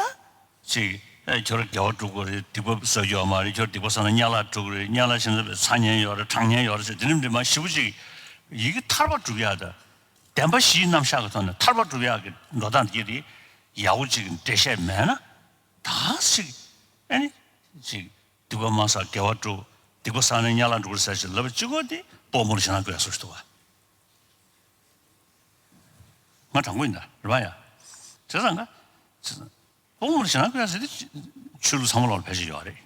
ཅིག་ཨེ་ཁྱོད་རང་དགེ་བ་སྒྲུབ་དགོས་རེད་སྡིག་པ་བཟོ་རྒྱུ་ཡོད་མ་རེད་ཁྱོད་སྡིག་པ་བསགས་ན་དམྱལ་བར་འགྲོ་གི་རེད་དམྱལ་བར་ཕྱིན་ཚར་བའི་ཚ་ཉེན་ཡོད་རེད་གྲང་ཉེན་ཡོད་རེད་ཟེར་དེ་འདྲ་མ་ཞེ་པོ་ཅིག་ཡི་གེ་ཐར་པ་སྒྲུབ་ཡག་དང་། བདེན་པ་བཞིའི་རྣམ་གཞག་གི་ཐོག་ནས་ཐར་པ་སྒྲུབ་ཡག་གི་འགྲོ་སྟངས་དེ་དེ་ཡག་པོ་ཅིག་འགྲེལ་བཤད་མེད་ན། ད་ཅིག་ཨེ་ནི། ཅིག་སྡིག་པ་མ་བསགས་དགེ་བ་སྒྲུབ། སྡིག་པ་བསགས་ན་དམྱལ་བར་འགྲོ་གི་རེད་ཟེར་ཞིག་ལབ་པ་གཅིག་པོ་དེ་སྤོ་བོ་མོ་ལ་ཞེད་སྣང་བཀོད་ཡ་བཟོ་ཞིག་འདུག་བ། ང་དྲང་པོ་ཡིན་ད་རེད་པ་ཡ། བྱས་ཙང་ང་། བྱས་ཙང་ བོད་མི་ཞེ་དྲག་དགོས་ཟེར་དེ་ཆོས་ལུགས་ཚང་མ་ལོག་ལ་ཕལ་ཆེར་ཡོད་རེད།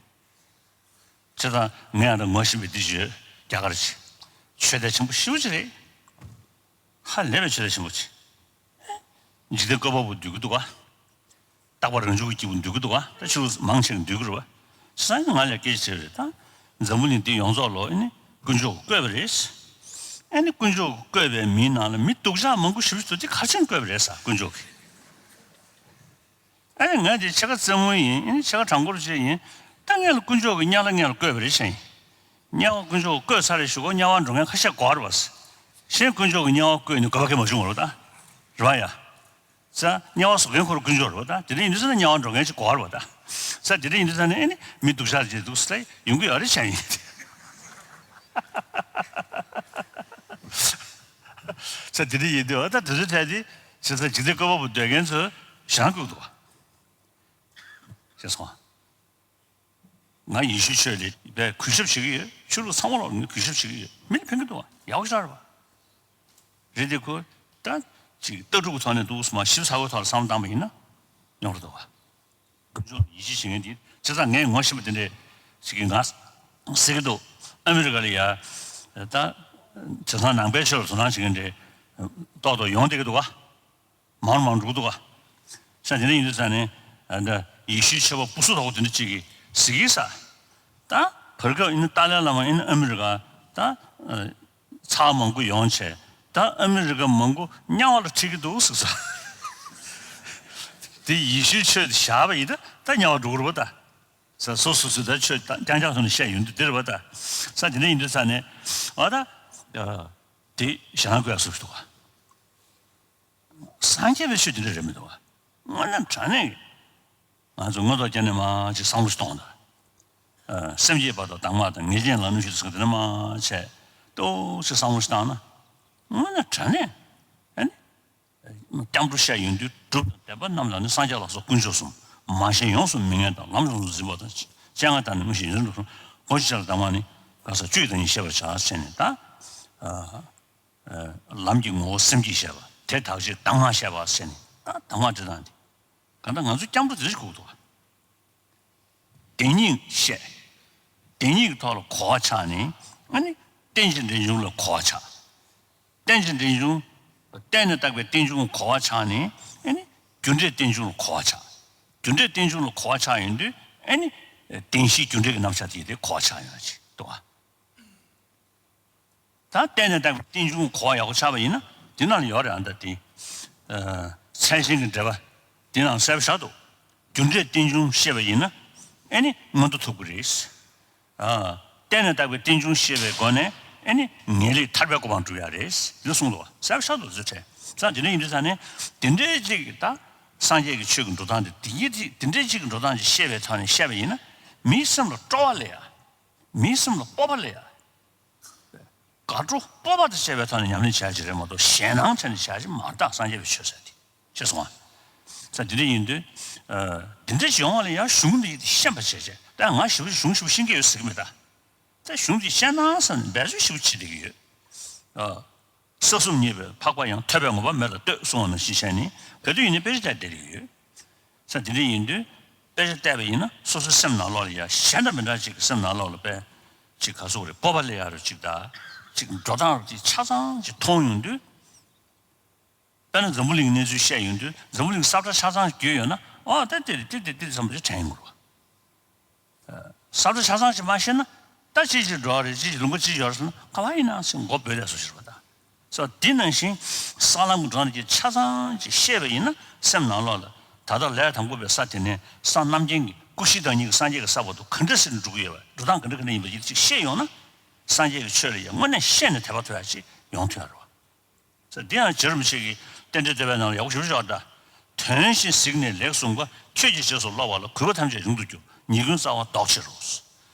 བྱས་ཙང་ངས་ཡང་ད་ངོ་ཤེས་པའི་འདི་ཞུ་རྒྱ་གར་ཆེ་ཆོས་དད་ཆེན་པོ་ཞེ་པོ་ཅིག་རེད། ཧ་ལས་པའི་ཆོས་དད་ཆེན་པོ་ཅིག་འཇིག་རྟེན་བཀོད་པ་པོ་འདུལ་གྱི་འདུག་ག་རྟག་པ་རང་བྱུང་གི་སྐྱེས་བུ་འདུལ་གྱི་འདུག་ག་ད་ཆོས་ལུགས་མང་ཆེ་གིས་འདུལ་གྱི་རེད་བ། བྱས་ཙང་ང་ལ་སྐད་ཆ་དྲིས་པ་རེད་ད། འཛམ་བུ་གླིང་འདི་ཡོངས་རྫོགས་ལོ་ཨེ་ནི་དཀོན་མཆོག་གིས་བཀོད་པ་རེད། ཨེ་ནི་དཀོན་མཆོག་གིས་བཀོད་པའི་མིའི་ནང་ལ་མི་སྡུག་ཅག་མང་པོ་ཞེ་པོ་ཅིག་འདུག་དེ་ག་རེ་བྱས་ནས་བཀོད་པ་རེད་ཟེར་དཀོན་མཆོག་གིས། ཨ་ནི་ང་དེ་ཕྱེད་ཀ་རྩེད་མོ་ཡིན། ཨ་ནི་ཕྱེད་ཀ་གྲངས་འཁོར་ཅིག་ཡིན། ད་ངས་ལ་དཀོན་མཆོག་གིས་དམྱལ་བ་ངས་ལ་བཀོད་པ་རེད་བྱས་ཡིན། དམྱལ་བ་དཀོན་མཆོག་གིས་བཀོད་ཚར་རེད་ཞུ་གོ། དམྱལ་བ་འགྲོ་མཁན་ཁ་ཤས་དགོས་རེད་བ། གཞན་དཀོན་མཆོག་གིས་དམྱལ་བ་བཀོད་ནས་དགོས་པ་གང་མ་བྱུང་བ་རེད་བ་ད། རེད་བ་ཡ། ས་དམྱལ་བ་བཟོ་མཁན་ཁོ་རང་དཀོན་མཆོག་རེད་བ་ད། དེ་འདྲ་ཡིན་དུས་ས་ན་དམྱལ་བ་འགྲོ་མཁན་ཅིག་དགོས་རེད་བ་ད། ས་དེ་འདྲ་ཡིན་དུས་ས་ན་ཨ་ནི་མི་སྡུག་ཅག་ཅིག་འདུག་ས་ཡོང་གི་ཡོད་རེད་བྱས་ཡིན། ས་དེ་འདྲ་ཡིན་དུས་ཨ་ད་དེ་ཚོའི་གྲས་དེ་བྱས་ཙང་འཇིག་རྟེན་བཀོད་པ་པོ་འདོད་མཁན་ཚོས་གཞན་བཀོད་འདུག་བ། ཤེས་སོང་ང་ཡེ་ཤུའི་ཆོས་ལ་དཔེ་གུས་ཞབས་བྱེད་ཀྱི་ཡོད། ཆོས་ལུགས་ཚང་མ་ལ་ངས་གུས་ཞབས་བྱེད་ཀྱི་ཡོད། མི་ལ་ཕན་གྱི་འདུག་བ། ཡག་པོ་ཞེ་དྲག་རེད་བ། རེད་དེ་ཁོ་ད་ཅིག་ལྟ་གྲུབ་ཀྱི་ཐོག་ནས་འདུག་སེ་མ་ཞིབ་ཚགས་པོའི་ཐོག་ལ་བསམ་བློ་བཏང་པ་ཡིན་ན་ཉོག་རེད་འདུག་བ། དཀོན་མཆོག་ལ་ཡིད་ཆེས་བྱེད་མཁན་དེ་བྱས་ཙང་ངས་ངོ་ཤེས་པ་དེ་འདྲས་ཞིག་གིས་ང་ཟེར་གྱི་འདུག་ཨ་མི་རི་ཀ་ལ་ཡ་ད་བྱས་ཙང་ནང་པའི་ཆོས་ལ་དོ་སྣང་བྱེད་མཁན་འདྲས་ཏོག་ཏོག་ཡོང་བསྡད་ཀྱི་འདུག་བ། མང་རུ་མང་རུ་འགྲོ་གི་འདུག་ག་ས་དེ་འདྲ་ཡིན་དུས་ཙང་ནས་ཨ་འདྲ་ཡེ་ཤུའི་ཆོས་པ་སྤུ་སུ་དོག་པོ་དེ་འདྲ་ཅིག་གིས་ཟེར་གྱི་ས། ད་བར་སྐབས་ཡིན་ན་ཏཱ་ལའི་བླ་མ་ཡིན་ན་ཨ་མི་རི་ཀ་ད་ཚར་མང་པོ་ཡོང་བྱས། ད་ཨ་མི་རི་ཀ་མང་པོ་དམྱལ་བ་ལ་ཁྲིད་ཀྱི་འདུག་ཟེར་ས། དེ་ཡེ་ཤུའི་ཆོས་དེ་བཞག་པ་ཡིན་ད་ད་དམྱལ་བ་འགྲོ་གི་རེད་པ་ད། ས་སོ་སོ་སོས་ད་ཆོས་ད་རྐྱང་རྐྱང་སོང་ནས་བཤད་ཡོང་དུས་དེ་རེད་པ་ད། ས་དེ་འདྲ་ཡིན་དུས་ཙང་ནས་ཨ་ད་དེ་ཞེ་དྲག་དགོས་ཡག་བཟོ་གི་འདུག་ག་སངས་རྒྱས་པའི་ཆོས་དེ་འདྲ་རེད་མི་འདུག་བ། དངོས་གནས་དྲང་གནས་ང་ཚོ་དངོས་ཐོག་སྐྱེ་ནས་མར་ཅིག་བསམ་བློ་ཞིག་གཏོང་དང་། སེམས་བསྐྱེད་པ་དང་གདམས་ངག་དང་ངེས་ཅན་ལམ་རིམ་ཞུ་ཚུལ་དེ་འདྲ་མར་བྱས་ཏོག་ཙམ་བསམ་བློ་ཞིག་བཏང་ན། དངོས་གནས་དྲང་གནས་ཨ་ནི་སྐྱབས་འགྲོ་བཤད་ཡོང་དུས་སྒྲུབ་དང་བཟླས་པ་རྣམས་ལ་ནི་སངས་རྒྱས་ལ་སོགས་དཀོན་མཆོག་གསུམ། མ་ཞེན་ཡོངས་སུ་མི་ངལ་དང་། ལམ་ཡོངས་སུ་འཛིན་པ་དང་། སྤྱན་སྔར་བལྟ་ནས་མངོན་ཤེས་ཡོངས་སུ་འགྲུབ་གསུངས། གོ་ཆ་ཆ་ལ་གདམས་ངག་ནི། ག་ས་བཅུད་དང་ནི་ཤེས་པར་བྱ་ཟེར་ནས་ད། ལམ་གྱི་ངོ་བོ་སེམས་ཀྱིས་ཤེས་པ། དེ་དག་ཕྱིར་གདམས་ངག་བཤད་པ་ཟེར་ནས་ད་གདམས་ངག་འདི་དང་འདི། གང་ལྟར་ང་ཚོ་སྐྱབས་འགྲོ་དེ་ཞིག་དགོས་འདུག་བ། བདེན་གཉིས་བཤད། བདེན་གཉིས་ཀྱི་ཐོག་ལ་གོ་བ་ཆགས་ནས་ཨ་ནི་རྟེན་ཅིང་འབྲེལ་འབྱུང་ལ་གོ་བ་ཆགས། རྟེན་ཅིང་འབྲེལ་འབྱུང་། རྟེན་ནས་བཏགས་པའི་རྟེན་འབྱུང་གོ་བ་ཆགས་ནས་ཨ་ནི་རྒྱུ་འབྲས་རྟེན་འབྱུང་ལ་གོ་བ་ཆགས། རྒྱུ་འབྲས་རྟེན་འབྱུང་ལ་གོ་བ་ཆགས་ཡོང་དུས་ཨ་ནི་བདེན་བཞིའི་རྒྱུ་འབྲས་ཀྱི་རྣམ་གཞག་དེ་དེ་གོ་བ་ཆགས་ཡོང་ཅིག་འདུག་བ། ད་རྟེན་ནས་བཏགས་པའི་རྟེན་འབྱུང་གོ་བ་ཡག་པོ་ཆགས་པ་ཡིན་ན་དེ་ནང་ལ་ཡོད་རེད། ཨ་ད་དེ་མཚན་གཞན་གྱི་འབྲེལ་བ་དེ་ནང་གསལ་པོ་བཞག་འདུག་རྒྱུ་འབྲས་རྟེན་འབྱུང་ཤེས་པ་ཡིན་ན་ཨེ་ནི་མངོན་མཐོ་ཐོབ་ཀྱི་རེད། ཨ། རྟེན་ནས་བཏགས་པའི་རྟེན་འབྱུང་ཤེས་པའི་སྒོ་ནས་ཨེ་ནི་ངེས་ལེགས་ཐར་པའི་གོ་འཕང་སྒྲུབ་ཡ་རེད་ཟེར་གསུངས་འདུག་བ། གསལ་པོ་བཞག་འདུག་ཟེར་བྱས་ཙང་དེ་འདྲ་ཡིན་དུས་ཙང་ནས་དེ་འདྲའི་ཅིག་ད་སངས་རྒྱས་ཀྱི་ཆོས་ཀྱི་འགྲོ་སྟངས་དེ་དེ་ཉིད་དེ་དེ་འདྲའི་ཅིག་གི་འགྲོ་སྟངས་ཅིག་ཤེས་པའི་ཐོག་ནས་བཤད་པ་ཡིན་ན་མིའི་སེམས་ལ་སྤྲོ་བ་སླེབས་ཡ། མིའི་སེམས་ལ་སྤོབས་པ་སླེབས་ཡ། དགའ་སྤྲོ་སྤོབས་པ་དང་བཅས་པའི་ཐོག་ནས་ཉམས་ལེན་བྱ་ཡ་ཅིག་རེད་མ་གཏོགས་ཞེད་སྣང་བྱས་ནས་བྱ་ཡ་ཅིག་མ་རེད། ད་སངས་རྒྱས་པའི་ཆོས་ཟེར་དེ་ཤེས་སོང་ང་། ས་དེ་འདྲ་ཡིན་དུས། ཨ། དེ་འདྲ་ཅིག་ཡོང་བ་ལ་ཡང་གཞུང་འདི་ཤེས་པ་བྱས་བྱས། ད་ང་ཞེ་པོ་གཞུང་ཞེ་པོ་ཤེས་ཀྱི་ཡོད་ཟེར་གྱི་མེད་ད། ད་གཞུང་འདི་ཤེས་ན་བསམ་ནས་འབད་རྩོལ་ཞེ་པོ་བྱེད་བསྡད་ཀྱི་ཡོད། ཨ། ས་གསུམ་རྙེད་པའི་འཕགས་པ་ཡང་། ཐོས་པས་ངོ་བོ་མེད་ལ་ལྟོས་གསུངས་པ་ནང་བཞིན་བྱས་ནས་ག་དུས་ཡིན་ནའི་དཔེ་ཆ་བལྟས་བསྡད་ཀྱི་ཡོད། ས་དེ་འདྲ་ཡིན་དུས་དཔེ་ཆ་བལྟས་པ་ཡིན་ན་སོ་སོའི་སེམས་ནང་ལོགས་ལ་ཡ་གཞན་དང་མི་འདྲ་ཅིག་གི་སེམས་ནང་ལོགས་ལ་དཔེ་ཅིག་ག་ཟེར་དགོས་རེད། སྤོབས་པ་སླེབས་ཡ་རུ་ཅིག་ད་ཅིག་འགྲོ་སྟངས་རུ་ཅིག་ཆ་ཚང་ཅིག་མཐོང་ཡོང་དུས། དཔེར་ན་འཛམ་བུ་གླིང་གི་གནས་ཚུལ་བཤད་ཡོང་དུས་འཛམ་བུ་གླིང་ས་བཀྲ་ཆ་ཚང་བརྒྱུད་ཡོད་ན་ཨོ་ད་དེ་རེད་དེ་དེ་དེ་བསམ་པ་ཅིག་དྲན་ཡོང་གི་རེད་བ། ས་བཀྲ་ཆ་ཚང་ཅིག་མ་ཤེས་ན་ད་ཅི་ཅིག་འགྲོ་བ་རེད། ཅི་ཅིག་ལུང་པ་ཅི་ཡོད་རེད་ཟེར་ན་ག་བ་ཡིན་ན་ཟེར་མགོ་སྦོས་ལས་སོ་ཞེས་པ་དང་། སོ་དེ་ནང་བཞིན་ས་ལམ་གྱི་འགྲོ་སྟངས་ཀྱི་ཆ་ཚང་ཅིག་ཤེས་པ་ཡིན་ན་སེམས་ནང་ལོགས་ལ་ད་ལྟ་ལས་དང་པོ་པའི་ས་དེ་ནས་ས་རྣམ་མཁྱེན་གྱི་སྐུ་བཞི་བདག་ཉིད་ཀྱི་སངས་རྒྱས་ཀྱི་ས་བར་དུ་ག་འདྲ་ཟེར་ནས་འགྲོ་གི་ཡོད་པ། འགྲོ་སྟངས་ག་འདྲ་ག་འདྲ་ཡིན་པ་ཡིན་ཅིག་ཤེས་ཡོང་ན་སངས་རྒྱས་ཀྱི་ཆོས་ལ་ཡང་དངོས་གནས་ཤེས་ནས་དད་པ་ཐོབ་ཡག་ཅིག་ཡོང་ཐུབ་ཡག་རེད་བ། ས་འདི་ཡང་རྗེ་རིན་པོ་ཆེ་གིས་རྟེན་འབྲེལ་བསྟོད་པའི་ནང་ལ་ཡག་པོ་ཞེ་པོ་ཅིག་ཡོད་རེད་ད། དོན་བཞིན་གཟིགས་ནས་ལེགས་གསུངས་པ། ཁྱོད་ཀྱི་རྗེས་སུ་སློབ་པ་ལ། གུས་པ་ཐམས་ཅད་རིང་དུ་གྱུར། ཉེས་ཀུན་རྩ་བ་ཟློག་ཕྱིར་རོ།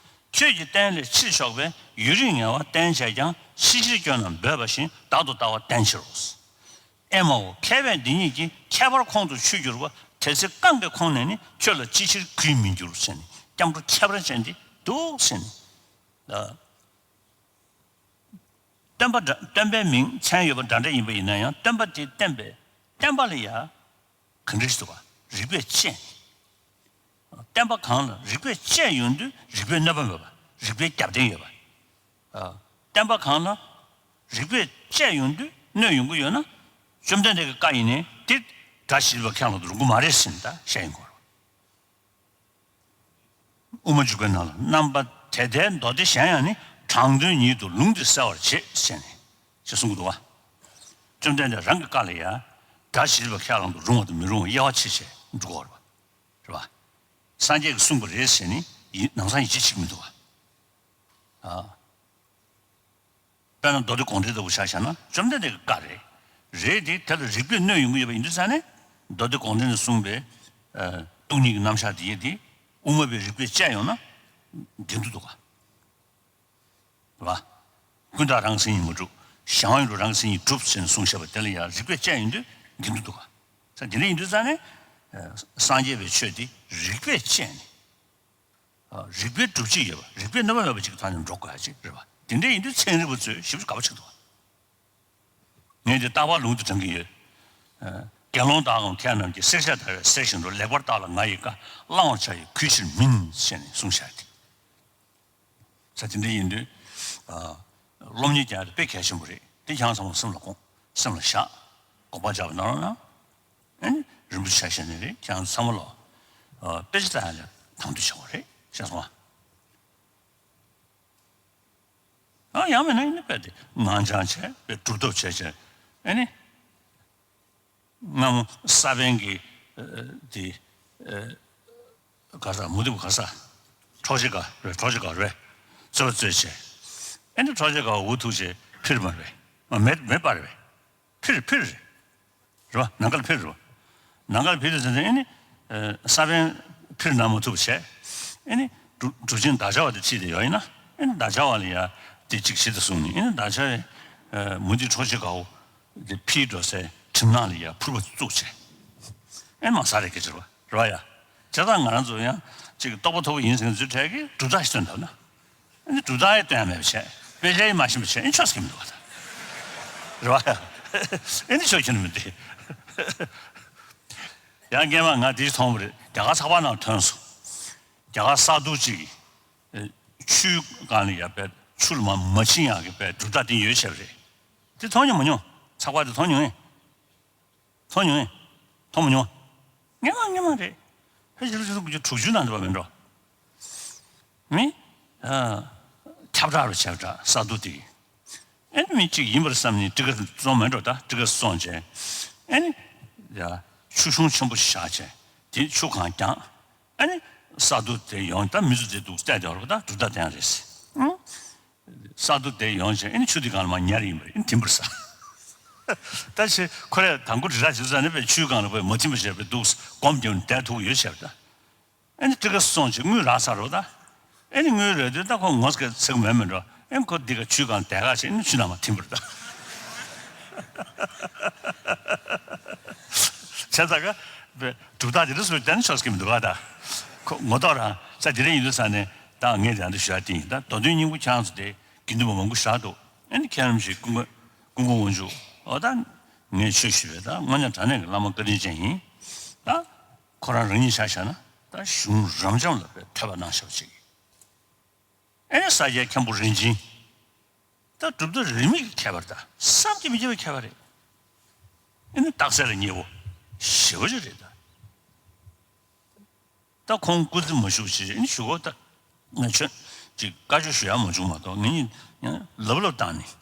ཁྱོད་ཀྱི་བསྟན་ལས་ཕྱིར་ཕྱོགས་པས། ཡུན་རིང་ངལ་བ་བསྟེན་བྱས་ཀྱང་། ཕྱི་ཕྱིར་སྐྱོ་རྣམས་འབོད་པ་བཞིན། བདག་ཏུ་ལྟ་བ་བསྟེན་ཕྱིར་རོ། ཨེ་མའོ། མཁས་པས་འདི་ཉིད་ཀྱི། ཁྱད་པར་ཁོང་དུ་ཆུད་གྱུར་པ། དེ་ཚེ་རྐང་པའི་ཁོང་ནས་ནི། ཁྱོད་ལ་ཅི་ཕྱིར་གུས་མི་འགྱུར་ཟེར་ནས་སྐྱབས་འགྲོ་ཁྱད་པར་ཅན་འདི་འདུག་ཟེར་ནས། སྟོན་པ་འདྲ། སྟོན་པའི་མིང་མཚན་ཡོད་པ་འདྲ་འདྲ་ཡིན་པ་ཡིན་ན་ཡང་སྟོན་པ་དེས་བསྟན་པའི་བསྟན་པ་ལ་ཡང་ག་འདྲ་ཞིག་འདུག་པ། རིགས་པས་དཔྱད་ནས། བསྟན་པ་གང་ལ་རིགས་པས་དཔྱད་ཡོང་དུས་རིགས་པའི་གནོད་པ་མེད་པ། རིགས་པའི་རྒྱབ་རྟེན་ཡོད་པ། ཨ། བསྟན་པ་གང་ལ་རིགས་པས་དཔྱད་ཡོང་དུས་གནོད་ཡོང་གི་ཡོད་ན། བཅོམ་ལྡན་འདས་ཀྱི་བཀའ་ཡིན་ནའི་དེ་སྒྲ་ཞིག་པ་ཁས་བླངས་དུ་རུང་གི་མ་རེད་ཟེར་ནས་ད་བཤད་ཡོང་གི་ཡོད་རེད། དབུ་མ་འཇུག་པའི་ནང་ལ་རྣམ་པ་དེ་ལྟའི་མདོ་སྡེ་གཞན་ཡང་ནི་དྲང་དོན་ཉིད་དུ་ལུང་འདིས་གསལ་བར་བྱེད་ཟེར་ནས་ཞེས་གསུངས་འདུག་བ། བཅོམ་ལྡན་འདས་རང་གི་བཀའ་ལ་ཡང་སྒྲ་ཞིག་པ་ཁས་བླངས་དུ་རུང་བ་དང་མི་རུང་བ་དབྱེ་བ་ཕྱེ་བྱས་འགྲོ་གི་ཡོད་རེད་བ། རེད་བ། སངས་རྒྱས་ཀྱིས་གསུངས་པ་རེད་ཟེར་ནས་ཡིན་ནམ་སང་ཡིད་ཆེས་བྱེད་ཀྱི་མི་འདུག་བ། ཨ། དཔེར་ན་མདོ་སྡེ་དགོངས་འགྲེལ་ལྟ་བུ་ཆ་བཞག་ན་བཅོམ་ལྡན་འདས་ཀྱི་བཀའ་རེད། རེད་དེ་དེ་ལ་རིགས་པས་གནོད་ཡོང་གི་ཡོད་པ་ཡིན་དུས་ཙང་ནས་མདོ་སྡེ་དགོངས་འགྲེལ་ནས་གསུངས་པའི་ཨ། སྟོང་ཉིད་ཀྱི་རྣམ་གཞག་དེ་ཡིན་དེ་དབུ་མ་པའི་རིགས་པས་དཔྱད་ཡོང་ན་བདེན་དུ་འདུག་ག། རེད་བ། ཀུན་བརྟགས་རང་གི་མཚན་ཉིད་མ་གྲུབ། གཞན་དབང་ཡོད་རུང་རང་གི་མཚན་ཉིད་གྲུབ་ཟེར་ནས་གསུངས་བཞག་པ་དེ་ལ་ཡང་རིགས་པས་དཔྱད་ཡོང་དུས་བདེན་དུ་འདུག་ག། ས་དེ་འདྲ་ཡིན་དུས་ཙང་ནས་ཨ། སངས་རྒྱས་པའི་ཆོས་དེ་རིགས་པས་དཔྱད་ནས། རིགས་པའི་སྒྲུབ་བྱེད་ཡོད་པ། རིགས་པས་གནོད་པ་མེད་པ་ཅིག་གི་ཐོག་ནས་འགྲོ་དགོས་ཡ་ཅིག་རེད་བ། དེ་འདྲ་ཡིན་དུས་ཚན་རིག་པ་ཚོས་ཞེ་པོ་དགའ་པོ་བྱེད་འདུག་བ། ངས་འདི་རྟག་པར་ལུང་དུ་དྲངས་ཀྱི་ཡོད། དགེ་སློང་དག་གམ་མཁས་རྣམས་ཀྱིས། བསྲེག་བྱ་ལྟ་བས་བསྲེགས་བཞིན་དུ། ལེགས་པར་བརྟགས་ལ་ང་ཡི་བཀའ། བླང་བར་བྱ་ཡི་གུས་ཕྱིར་མིན། ཞེས་ནས་གསུངས་བཞག་སྟེ། ས་དེ་འདྲ་ཡིན་དུས། སློབ་གཉེར་རྒྱག་ཡ་དེ་དཔེ་གལ་ཆེན་པོ་རེད། དེ་ཁྱེད་རང་ཚང་མ་སེམས་ལ་དགོངས། སེམས་ལ་བཞག། དགོངས་པ་འཇགས་པ་གནང་རོགས་གནང་། ཨ་ནི་རིན་པོ་ཆེ་ཆ་བཞག་ནས་རེད། ཁྱེད་རང་ཚང་མ་ལ་དཔེ་ཆ་ལྟ་ཡ་ལ་དང་དོད་བྱེད་དགོས་རེད་ཤེས་སོང་ཨ། ཨ་ཡང་མིན་ན་ཨ་ནི་དཔེ་དེ་ངང་བྱང་བྱས། དཔེ་གྲུབ་ཐོབ་བྱས་བྱས། ཨ་ནི་སྔ་མོ་ས་པཎ་གྱི་དེ་ག་ས་མུ་སྟེགས་པ་ག་ས་འཕྲོག་བྱེད་ག་རེད། འཕྲོག་བྱེད་ག་རེད། རྩོད་པ་རྩོད་བྱས། ཨ་ནི་འཕྲོག་བྱེད་ག་འུ་ཐུག་བྱས་འཕིར་མ་རེད། མེད་མེད་པ་རེད། འཕིར་འཕིར་རེད། རེད་བ། ནམ་མཁའ་ལ་འཕིར་རེད་བ། ནམ་མཁའ་ལ་འཕིར་དུས་ཙམ་ནས་ཨ་ནི། ས་པཎ་འཕིར་གནང་མ་ཐུབ་བྱས། ཨ་ནི་གྲུབ་གྲུབ་ཆེན་བདག་ཅག་པ་དེ་ཁྲིད་དེ་ཡོང་ཡིན་ན། ཨ་ནི་བདག་ཅག་པ་ལ་ཡ་དེ་གཅིག་བྱེད་དུ་སོང་ནས། ཨ་ནི་བདག་ཅག་པས་མུ་སྟེགས་འཕྲོག་བྱེད་ག་འུ་དེ་འཕིར་འགྲོ་སའི་གྲིབ་ནག་ལ་ཡ་ཕུར་པ་བཙུགས་བྱས། ཨ་ནི་མ་ཟ་རེ་སྐད་ཆ་རེད་བ། རེད་བ་ཡ། བྱས་ཙང་ང་རང་ཚོ་ཡང་ཅིག་རྟོགས་པ་མཐོ་པོ་ཡིན་ཟེར་མཁན་ཚོའི་གྲས་ཀྱིས་གྲུབ་རྟགས་ཤིག་སྟོན་ཐུབ་ན། ཨ་ནི་གྲུབ་རྟགས་ཡང་སྟོན་ཡ་མེད་པ་བྱས། དཔེ་ཆ་ཡང་མ་ཤེས་པ་བྱས། ཨ་ནི་ཆོས་ཟེར་གྱི་མི་འདུག་བ་ད། རེད་བ་ཡ། ཨ་ནི་ཆོས་ཁྱོན་ནས་མི་འདུག་ཡང་སྔོན་མ་ང་དེ་ཞིག་མཐོང་བ་རེད། རྒྱ་གར་ཚགས་པར་ནང་ཐོན་སོང་། རྒྱ་གར་ས་རྡོ་གཅིག་གིས་ཆུའི་སྒང་ལ་ཡ་དཔེ་ཆུ་ལ་མ་མ་ཕྱིན་ཡག་གི་དཔེ་གྲུབ་རྟགས་དེ་ཡོད་བྱས་པ་རེད། དེ་མཐོང་མྱོང་མ་མྱོང་། ཚགས་པར་དེ་མཐོང་མྱོང་ངས། མཐོང་མྱོང་ངས། མཐོང་མ་མྱོང་། སྔོན་མ་སྔོན་མ་རེད། ཕལ་ཆེར་ཕྱི་ལོ་ཆིག་སྟོང་དགུ་བརྒྱ་དྲུག་ཅུ་ནང་འདྲ་བ་མིན་འགྲོ། མི། ཨ། ཁྱབ་བསྒྲགས་རུ་ཁྱབ་བསྒྲགས་ས་རྡོ་དེ། ཨ་ནི་མི་གཅིག་ཡིན་པར་བསམ་ནས་སྤྲི་ཁ་བཙོང་མེད་འགྲོ། ད་སྤྲི་ཁ་བཙོང་བྱས། ཨ་ནི། ཡ། ཆུ་གཞུང་ཆེན་པོ་ཞིག་བཞག་བྱས། དེ་ཆུ་གང་བརྒྱངས། ཨ་ནི། ས་རྡོ་དེ་ཡོང་ད་མི་ཚོ་དེ་འདུག་བལྟས་བསྡད་པ་རེད། ད་གྲུབ་རྟགས་དེ་ཡང་རེད་ཟེར། ཨང་། ས་རྡོ་དེ་ཡོང་བྱས་ཨ་ནི་ཆུ་དེ་སྒང་ལ་མར་ཉལ་ཡིན་པ་རེད། ཨ་ནི་དེ་འཕུར་ས། ད་ཆེ་ཁོ་རས་དང་པོ་དྲིལ་བསྒྲགས་བྱེད་ས་ནས་པའི་ཆུའི་སྒང་ལ་པའི་མ་ཐིམ་པ་བྱས་པའི་འདུག་སྒོམ་རྒྱབ་ནས་བསྡད་ཐུབ་ཀྱི་ཡོད་བྱས་པ་ད། ཨ་ནི་སྤྲི་ཁ་བཙོང་བྱས་དངུལ་རག་ཚར་རོ་ད། ཨ་ནི་དངུལ་རག་དུས་ད་ཁོ་ངོ་ཚ་ཚིག་མེད་མེད་འགྲོ། ཨ་ནི་ཁོ་འདི་ག་ཆུའི་སྒང་བསྡད་ག་བྱས་ཨ་ནི་ཆུ་ནང་མར་ཐིམ་པ་རེད་ད། བྱས་ཙང་ག་པའི་གྲུབ་རྟགས་དེ་འདྲ་བཟོས་བསྡད་ན་ཆོག་ས་གི་མི་འདུག་ག་ད། ཁོ་ངོ་ཐོག་རང་ས་དེ་འདྲ་ཡིན་དུས་ས་ནས་ད་ངས་དེ་འདྲ་ཞུ་ཡ་དེ་ཡིན། ད་མདོ་དོན་སྙིང་པོ་ཁྱེད་རང་ཚོ་དེ་དགེ་འདུན་པ་མང་པོ་བཞག་འདུག་ཨ་ནི་ཁྱེད་རང་ཞིག་ཀུན་དགའ་ཀུན་དགའ་དབང་ཕྱུག་ཨོ་ད་ངས་ཆོས་ཞུས་པའི་ད་དངོས་གནས་དྲང་གནས་ཀྱི་བླ་མ་བཀའ་དྲིན་ཅན་ཡིན། ད་ཁོ་རང་རང་ཉིད་ཆ་བཞག་ན་ད་གཞུང་རབ་འབྱམས་ལ་དཔེ་ཐོས་པ་གནང་ཤོག་ཅིག་ཨེ་ནི་ས་སྐྱའི་མཁན་པོ་རིན་ཆེན། ད་གྲུབ་མཐའ་རིས་མེད་ཀྱི་མཁས་པ་རེད། ད་བསམ་གྱིས་མི་ཁྱབ་པའི་མཁས་པ་རེད། ཨེ་ནི་རྟགས་གསལ་ལ་མཉེས་པོ་ཞེ་པོ་ཅིག་རེད་ད། ད་ཁོང་སྐུ་ཚེ་མ་བཞུགས་ཞེས་ཨེ་ནི་ཞུ་གོ་ད། ང་ཁྱོད་ཅིག་བཀའ་ཆོས་ཞུ་ཡག་མ་བྱུང་མ་གཏོགས་ང་གཉིས་ཡང་ལབ་ལབ་བཏང་ནས།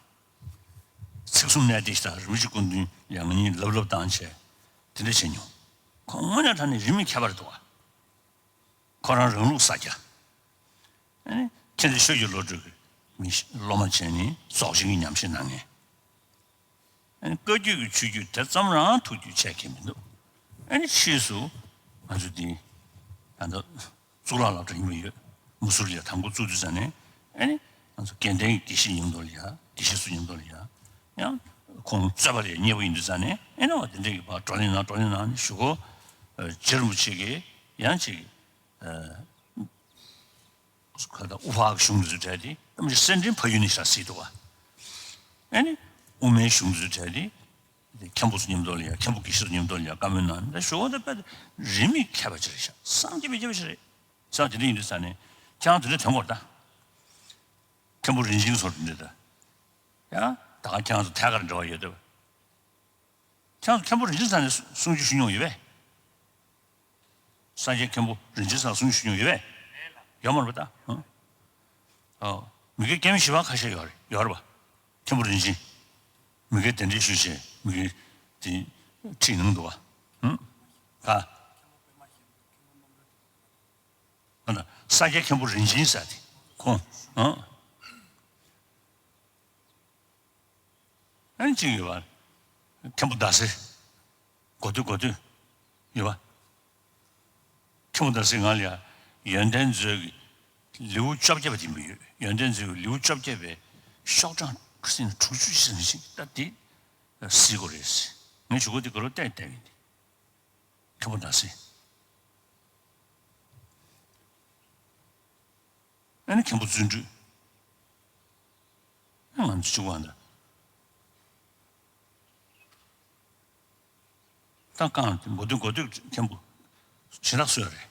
ཚིག་གསུམ་གནད་བརྡེགས་ཤིག་དང་རིན་པོ་ཆེ་སྐུ་མདུན་ཡང་ང་གཉིས་ལབ་ལབ་བཏང་བྱས་དེ་འདྲ་བྱས་མྱོང་། ཁོང་དངོས་གནས་དྲང་གནས་རིས་མེད་མཁས་པ་རེད་འདུག་བ། ཁོ་རང་རང་ལུགས་ས་སྐྱ། ཨ་ནི་མཁྱེན་བརྩེ་ཆོས་ཀྱི་བློ་གྲོས་ཀྱི་མི་སློབ་མ་བྱས་ནས་རྫོགས་ཆེན་གྱི་ཉམས་ཞིབ་གནང་མཁན། ཨ་ནི་བཀའ་བརྒྱུད་ཀྱི་ཆོས་བརྒྱུད་དེ་ཙམ་རང་ཐུགས་རྒྱུས་ཆེ་མཁན་མི་འདུག་ཨ་ནི་ཕྱིས་སུ་ང་ཚོ་འདི་ད་ལྟ་གཙུག་ལག་སློབ་གྲྭ་ཡིན་པ་ཡོད། མུ་སུར་ལ་ཡ་དང་པོ་བཙུགས་དུས་ཙ་ནས་ཨ་ནི་ང་ཚོ་དགེ་ལྡན་གྱི་དགེ་བཤེས་མཉམ་དུ་ལ་ཡ་དགེ་བཤེས་ཚོ་མཉམ་དུ་ལ་ཡ་ཡང་ཁོང་རྩོད་པ་ལ་ཡ་མཉེས་པོ་ཡིན་དུས་ཙ་ནས་ཨ་ནི་བ་དེ་འདྲས་ཀྱི་བ་བགྲོ་གླེང་གནང་བགྲོ་གླེང་གནང་ནས་ཞུ་གོ། རྗེ་རིན་པོ་ཆེ་གིས་ཡང་ཅིག་ཁ་ད་དབུ་ཕར་གཞུང་འཛུལ་བྲལ་ཏེ་ཨམ་ཅི་སེ་འབྲིང་ཕ་ཡུལ་ནས་ཤག་སྲིད་འདུག་བ། ཨ་ནི་དབུ་མའི་གཞུང་འཛུལ་བྲལ་ཏེ་མཁན་པོ་ཚོ་མཉམ་དུ་ལ་ཡ་མཁན་པོ་དགེ་བཤེས་ཚོ་མཉམ་དུ་ལ་ཡ་བཀའ་མོལ་གནང་ད་ཞུ་བ་ད་དཔེ་རིས་མེད་མཁས་པ་ཅིག་རེད་ཤག་བསམ་གྱིས་མི་ཁྱབ་པ་ཅིག་རེད། ས་དེ་འདྲ་ཡིན་དུས་ས་ནས་ཁྱེད་རང་དེ་འདྲ་དོན་གོ་ད། མཁན་པོ་རིན་ཆེན་ཚོ་དེ་འདྲ་ད། ཡང་ད་ག་ཁྱེད་རང་ཚོ་ཐད་ཀར་འབྲེལ་བ་ཡོད་དོ། ཁྱེད་རང་ཚོ་མཁན་པོ་རིན་ཆེན་ས་ནས་གསུང་ཆོས་ཞུ་མྱོང་ཡོད་པས། ས་སྐྱའི་མཁན་པོ་རིན་ཆེན་ས་གསུང་ཆོས་ཞུ་མྱོང་ཡོད་པས། ཡོད་མ་རེད་པ་ད། ཨོ། མི་དགེ་སྐྱེ་མེད་ཞི་བ་ཁ་ཤས་ཡོད་རེད་ཡོད་རེད་པ། མཁན་པོ་རིན་ཆེན། མི་དགེ་གདན་འདྲེན་ཞུས་བྱས་མི་དགེ་དེ་ཁྲིད་གནང་འདུག་བ། ཧུམ། ད། ཨ་ན་ས་སྐྱའི་མཁན་པོ་རིན་ཆེན་ཟེར་དེ་ཁོང་། ཨ་ནི་གཅིག་ཡོད་པ། མཁན་པོ་ཟླ་ཟེར། གོ་ཐོས་གོ་ཐོས། ཡོད་པ། མཁན་པོ་ཟླ་ཟེར་ང་ལ་ཡ་ཡོན་ཏན་མཛོད་ཀྱི་ལེའུ་བཅོ་བརྒྱད་པ་དེ་མི་ཡོད། ཡོན་ཏན་མཛོད་ཀྱི་ལེའུ་བཅོ་བརྒྱད་པའི་ཤོག་གྲངས་ཁ་སང་དྲུག་ཅུ་ཞིག་ཟིན་ཞིང་ད་དེ་གཟིགས་དགོས་རེད། ངས་གཞུག་གུ་དེ་ག་རུ་བལྟས་བལྟས་ཡིན་ཏེ། མཁན་པོ་ཟླ་ཟེར། ཨ་ནི་མཁན་པོ་བརྩོན་འགྲུས། ང་ཚོ་གཅིག་པ་འདྲ། ད་གང་མགོ་སྟོད་མགོ་སྟོད་མཁན་པོ་ཞེ་དྲག་སོས་རེད།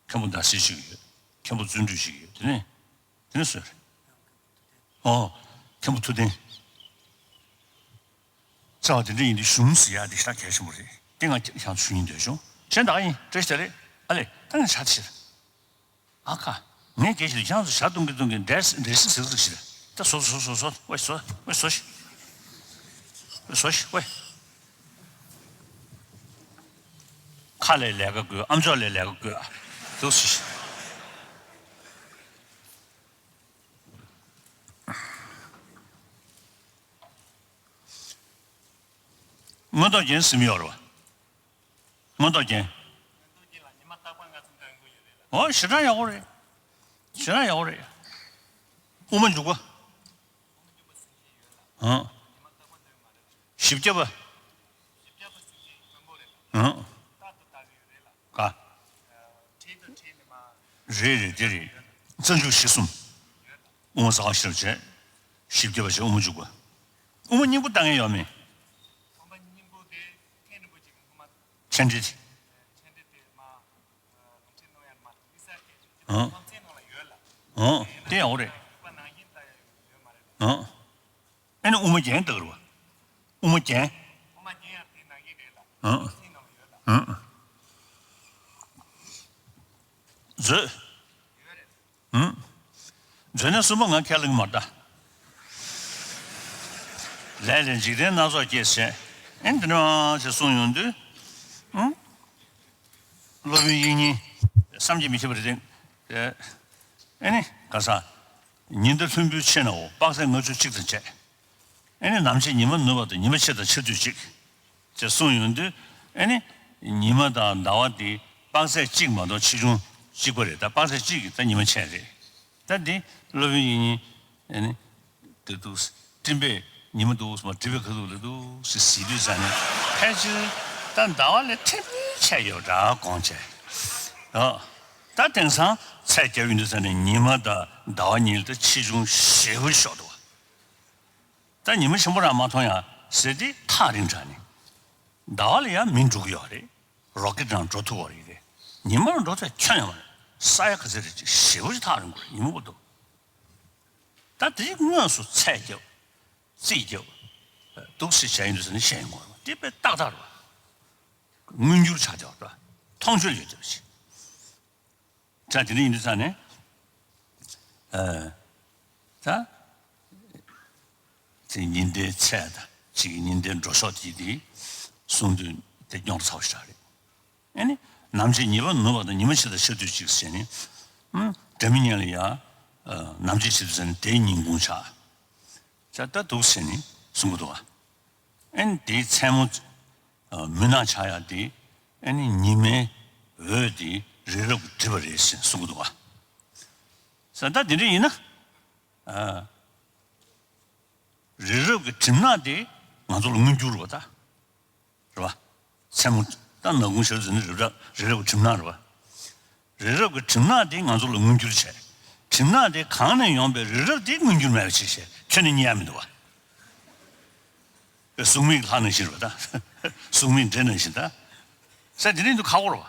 མཁན་པོ་ཟླ་ཟེར་ཞིག་ཡོད། མཁན་པོ་བརྩོན་འགྲུས་ཞིག་ཡོད། དེ་ནས་དེ་ནས་སོས་རེད། ཨོ། མཁན་པོ་ཐུབ་བསྟན། རྩ་བ་དེ་འདྲ་ཡིན་དུས་གཞུང་ཟེར་ཡག་དེ་ཞེ་དྲག་གལ་ཆེན་པོ་རེད། དེ་ང་ཡང་ཞུ་སྙིང་འདོད་བྱུང་། གཞན་དག་ཡིན་བཀྲ་ཤིས་བདེ་ལེགས། ཨ་ལས་ད་ངས་ཆ་ཆེར། ཨ་ཁ། ངས་སྐད་ཆ་དེ་ཁྱེད་རང་ཚོ་ཞག་སྟོང་གི་སྟོང་གི་འདྲེ་འདྲེ་སྲིད་ཟིག་ཟིག་ཞིག་རེད། ད་བཟོ་བཟོ་བཟོ་བཟོ་ཝེ་བཟོ་ཝེ་བཟོ་ཞིག་ཝེ་བཟོ་ཞིག་ཝེ། ཁ་ལས་ལས་ཀ་དགོས། ཨམ་ཅོག་ལས་ལས་ཀ་དགོས། འདུག་སེ་ཞིག་མངོན་རྟོགས་རྒྱན་ཟེར་མི་ཡོད་རེད་བ། མངོན་རྟོགས་རྒྱན། ཨོ་ཞེ་དྲག་ཡག་པོ་རེད། ཞེ་དྲག་ཡག་པོ་རེད། དབུ་མ་འཇུག་པ། ཨང་། བཞི་བརྒྱ་པ། ཨང་། ག་རེད་རེད་དེ་རེད། རྩ་འཇུག་བཞི་གསུམ། དབུ་མ་རྩ་བ་ཤེས་རབ་བྱས། བཞི་བརྒྱ་པ་བྱས་དབུ་མ་འཇུག་པ། དབུ་མ་སྙིང་པོ་ལྟ་མཁན་ཡོད་མེད། མཁན་འདྲི། ཨང་། ཨང་། དེ་ཡག་པོ་རེད། ཨང་། ཨེ་ནི་དབུ་མ་རྒྱན་ལྟ་གི་རེད་བ། དབུ་མ་རྒྱན། ཨང་། ཨང་། མཛོད། ཨང་། མཛོད་ནས་གསུམ་པ་ང་ཁས་ལེན་གྱི་མ་རེད་ད། ལས་ལས་འཇིག་རྟེན་སྣ་ཚོགས་སྐྱེས་ཟེར། ཨེ་འདི་འདྲ་ཞིག་གསུངས་ཡོང་དུས། ཨང་། སློབ་དཔོན་དབྱིག་གཉེན། བསམ་གྱིས་མི་ཁྱབ་པ་རེད་དེ། ཨེ་ནི་ག་ས། ཉི་ཟླ་ལྷུན་པོའི་ཕྱེད་ནའོ། དཔག་ཚད་ལྔ་བཅུ་གཅིག་དང་བཅས། ཨེ་ནི་ནམ་ཕྱེད་ཉི་མ་ནུབ་པ་དང་ཉི་མ་ཕྱེད་དང་ཕྱེད་དུས་གཅིག་ཅེས་གསུངས་ཡོང་དུས་ཨེ་ནི། ཉི་མ་དང་ཟླ་བ་དེ་དཔག་ཚད་གཅིག་མ་གཏོགས་ཆེ་ཆུང་གཅིག་པ་རེད། ད་དཔག་ཚད་གཅིག་གིས་ད་ཉི་མ་ཕྱེད་རེད། ད་འདི་སློབ་དཔོན་དབྱིག་གཉེན་ཨེ་ནི། དེ་འདུག་སྤྲིན་པས་ཉི་མ་འདུག་སེ་མ་སྒྲིབ་པའི་ཁ་ཐུག་ལ་འདུག་སེ་གཟིགས་དུས་ཙང་ནས་ཕལ་ཆེར་ད་ཟླ་བ་ལས་ཕྲན་བུ་ཆད་ཡོད་འདྲ་དགོངས་བྱས། ཨ། ད་དེང་སང་ཚད་བརྒྱབ་ཡོང་དུས་ཙང་ནས་ཉི་མ་དང་ཟླ་བ་གཉིས་ལ་ད་ཆེ་ཆུང་ཞེ་པོ་ཤོར་འདུག་ད་ཉི་མ་ཆེན་པོ་རང་མ་མཐོང་ཡ་ཟེར་དེ་ཐག་རིང་དྲགས་ནས། ཟླ་བ་ལ་ཡང་མི་འགྲོ་གི་ཡོད་རེད། རོ་ཀེ་ཊི་རང་འགྲོ་ཐུབ་པ་རེད་དེ། ཉི་མ་ལ་འགྲོ་ཐུབ་ཁྱོན་ཡོད་མ་རེད། ས་ཡ་ག་ཚད་རེད་ཅེས་ཞེ་པོ་ཅིག་ཐག་རིང་པོ་རེད། ཉི་མ་བར་དུ། ད་དེ་དངོས་སུ་ཚད་བརྒྱབ། རྩིས་བརྒྱབ། འདུག་སེ་བྱས་ཡིན་དུས་ཟེར་ནས་བཤད་ཡོང་གི་རེད། དེ་དཔེ་ཏག་ཏག་རེད་པ། མངོན་འགྱུར་ཆགས་བསྡད་པ་རེད་པ། མཐོང་ཆོས་ཡོད་བསྡད་པ་ཞིག་ད་དེ་འདྲ་ཡིན་དུས་ཙང་ནས། ཨ། ད། དེ་ཉི་ཟླའི་ཚད་དང་གཅིག་གི་ཉི་ཟླའི་འགྲོ་ཕྱོགས་དེ་དེ་གསུང་དུས་དེ་རྙོག་དྲ་ཚ་པོ་ཞིག་རེད། ཨེ་ནི། ནམ་ཕྱེད་ཉི་མ་ནུབ་པ་དང་ཉི་མ་ཕྱེད་དང་ཕྱེད་དུས་གཅིག་ཟེར་ནས། ཨུམ། སྒྲ་མི་སྙན་ལ་ཡ། ཨ། ནམ་ཕྱེད་ཕྱེད་དུས་ཟེར་ནས་དེའི་ཉིན་གུང་ཆགས། ཆ་ད་འདུག་ཟེར་ནས་གསུང་གི་འདུག་ག་ཨེ་ནི་དེའི་མཚན་མོ། ཨ། མུན་ནག་ཆགས་ཡ་དེ། ཨེ་ནི་ཉི་མའི་འོད་དེ་རི་རབ་ཀྱིས་བསྒྲིབས་པ་རེད་ཟེར་གསུང་གི་འདུག་ག་ས་ད་དེ་འདྲ་ཡིན་ན། ཨ། རི་རབ་ཀྱི་གྲིབ་ནག་དེ་ང་ཚོ་ལ་མངོན་འགྱུར་རེད་པ་ད། རེད་པ། མཚན་མོ་ད་ནག་ཁུང་ཤར་ཟེར་ནི་རི་རབ་རི་རབ་ཀྱི་གྲིབ་ནག་རེད་པ། རི་རབ་ཀྱི་གྲིབ་ནག་དེ་ང་ཚོ་ལ་མངོན་འགྱུར་བྱས། གྲིབ་ནག་དེ་གང་ནས་ཡོང་པའི་རི་རབ་དེ་མངོན་འགྱུར་མེད་པ་བྱས་བྱས་ཁྱོན་ནས་རྙེད་ཡ་མི་འདུག་པ། གཟུགས་མེད་ཀྱི་ལྷ་ནང་བཞིན་རེད་པ་ད། གཟུགས་མེད་འདྲེ་ནང་བཞིན་ད། ས་དེ་རིང་དུ་ཁག་པོ་རེད་པ།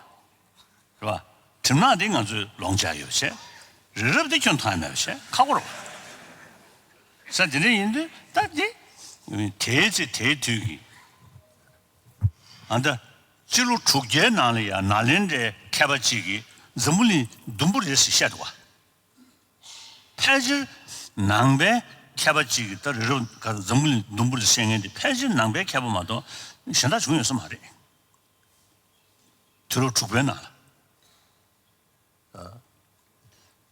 རེད་བ། གྲིབ་ནག་དེ་ང་ཚོས་ལོངས་སྤྱད་ཡོད་བྱས། རི་རབ་དེ་ཁྱོན་མཐོང་ཡ་མེད་པ་བྱས་ཁག་པོ་རེད་བ། ས་དེ་འདྲ་ཡིན་དུས་ད་དེ། དེའི་ཚེ་དེའི་དུས་ཀྱི། ཨ་ད། སྤྱི་ལོ་དྲུག་བརྒྱའི་ནང་ལ་ཡང་ནཱ་ལེནྡྲའི་མཁས་པ་གཅིག་གིས་འཛམ་བུ་གླིང་ཟླུམ་པོ་རེད་ཟེར་བཤད་འདུག་བ། ཕལ་ཆེར་ནང་པའི་མཁས་པ་གཅིག་གིས་ད་རི་རབ་ག་འཛམ་བུ་གླིང་ཟླུམ་པོ་རེད་ཟེར་མཁན་དེ་ཕལ་ཆེར་ནང་པའི་མཁས་པ་མ་གཏོགས་གཞན་དག་བྱུང་ཡོད་ས་མ་རེད། དུས་རབས་དྲུག་པའི་ནང་ལ།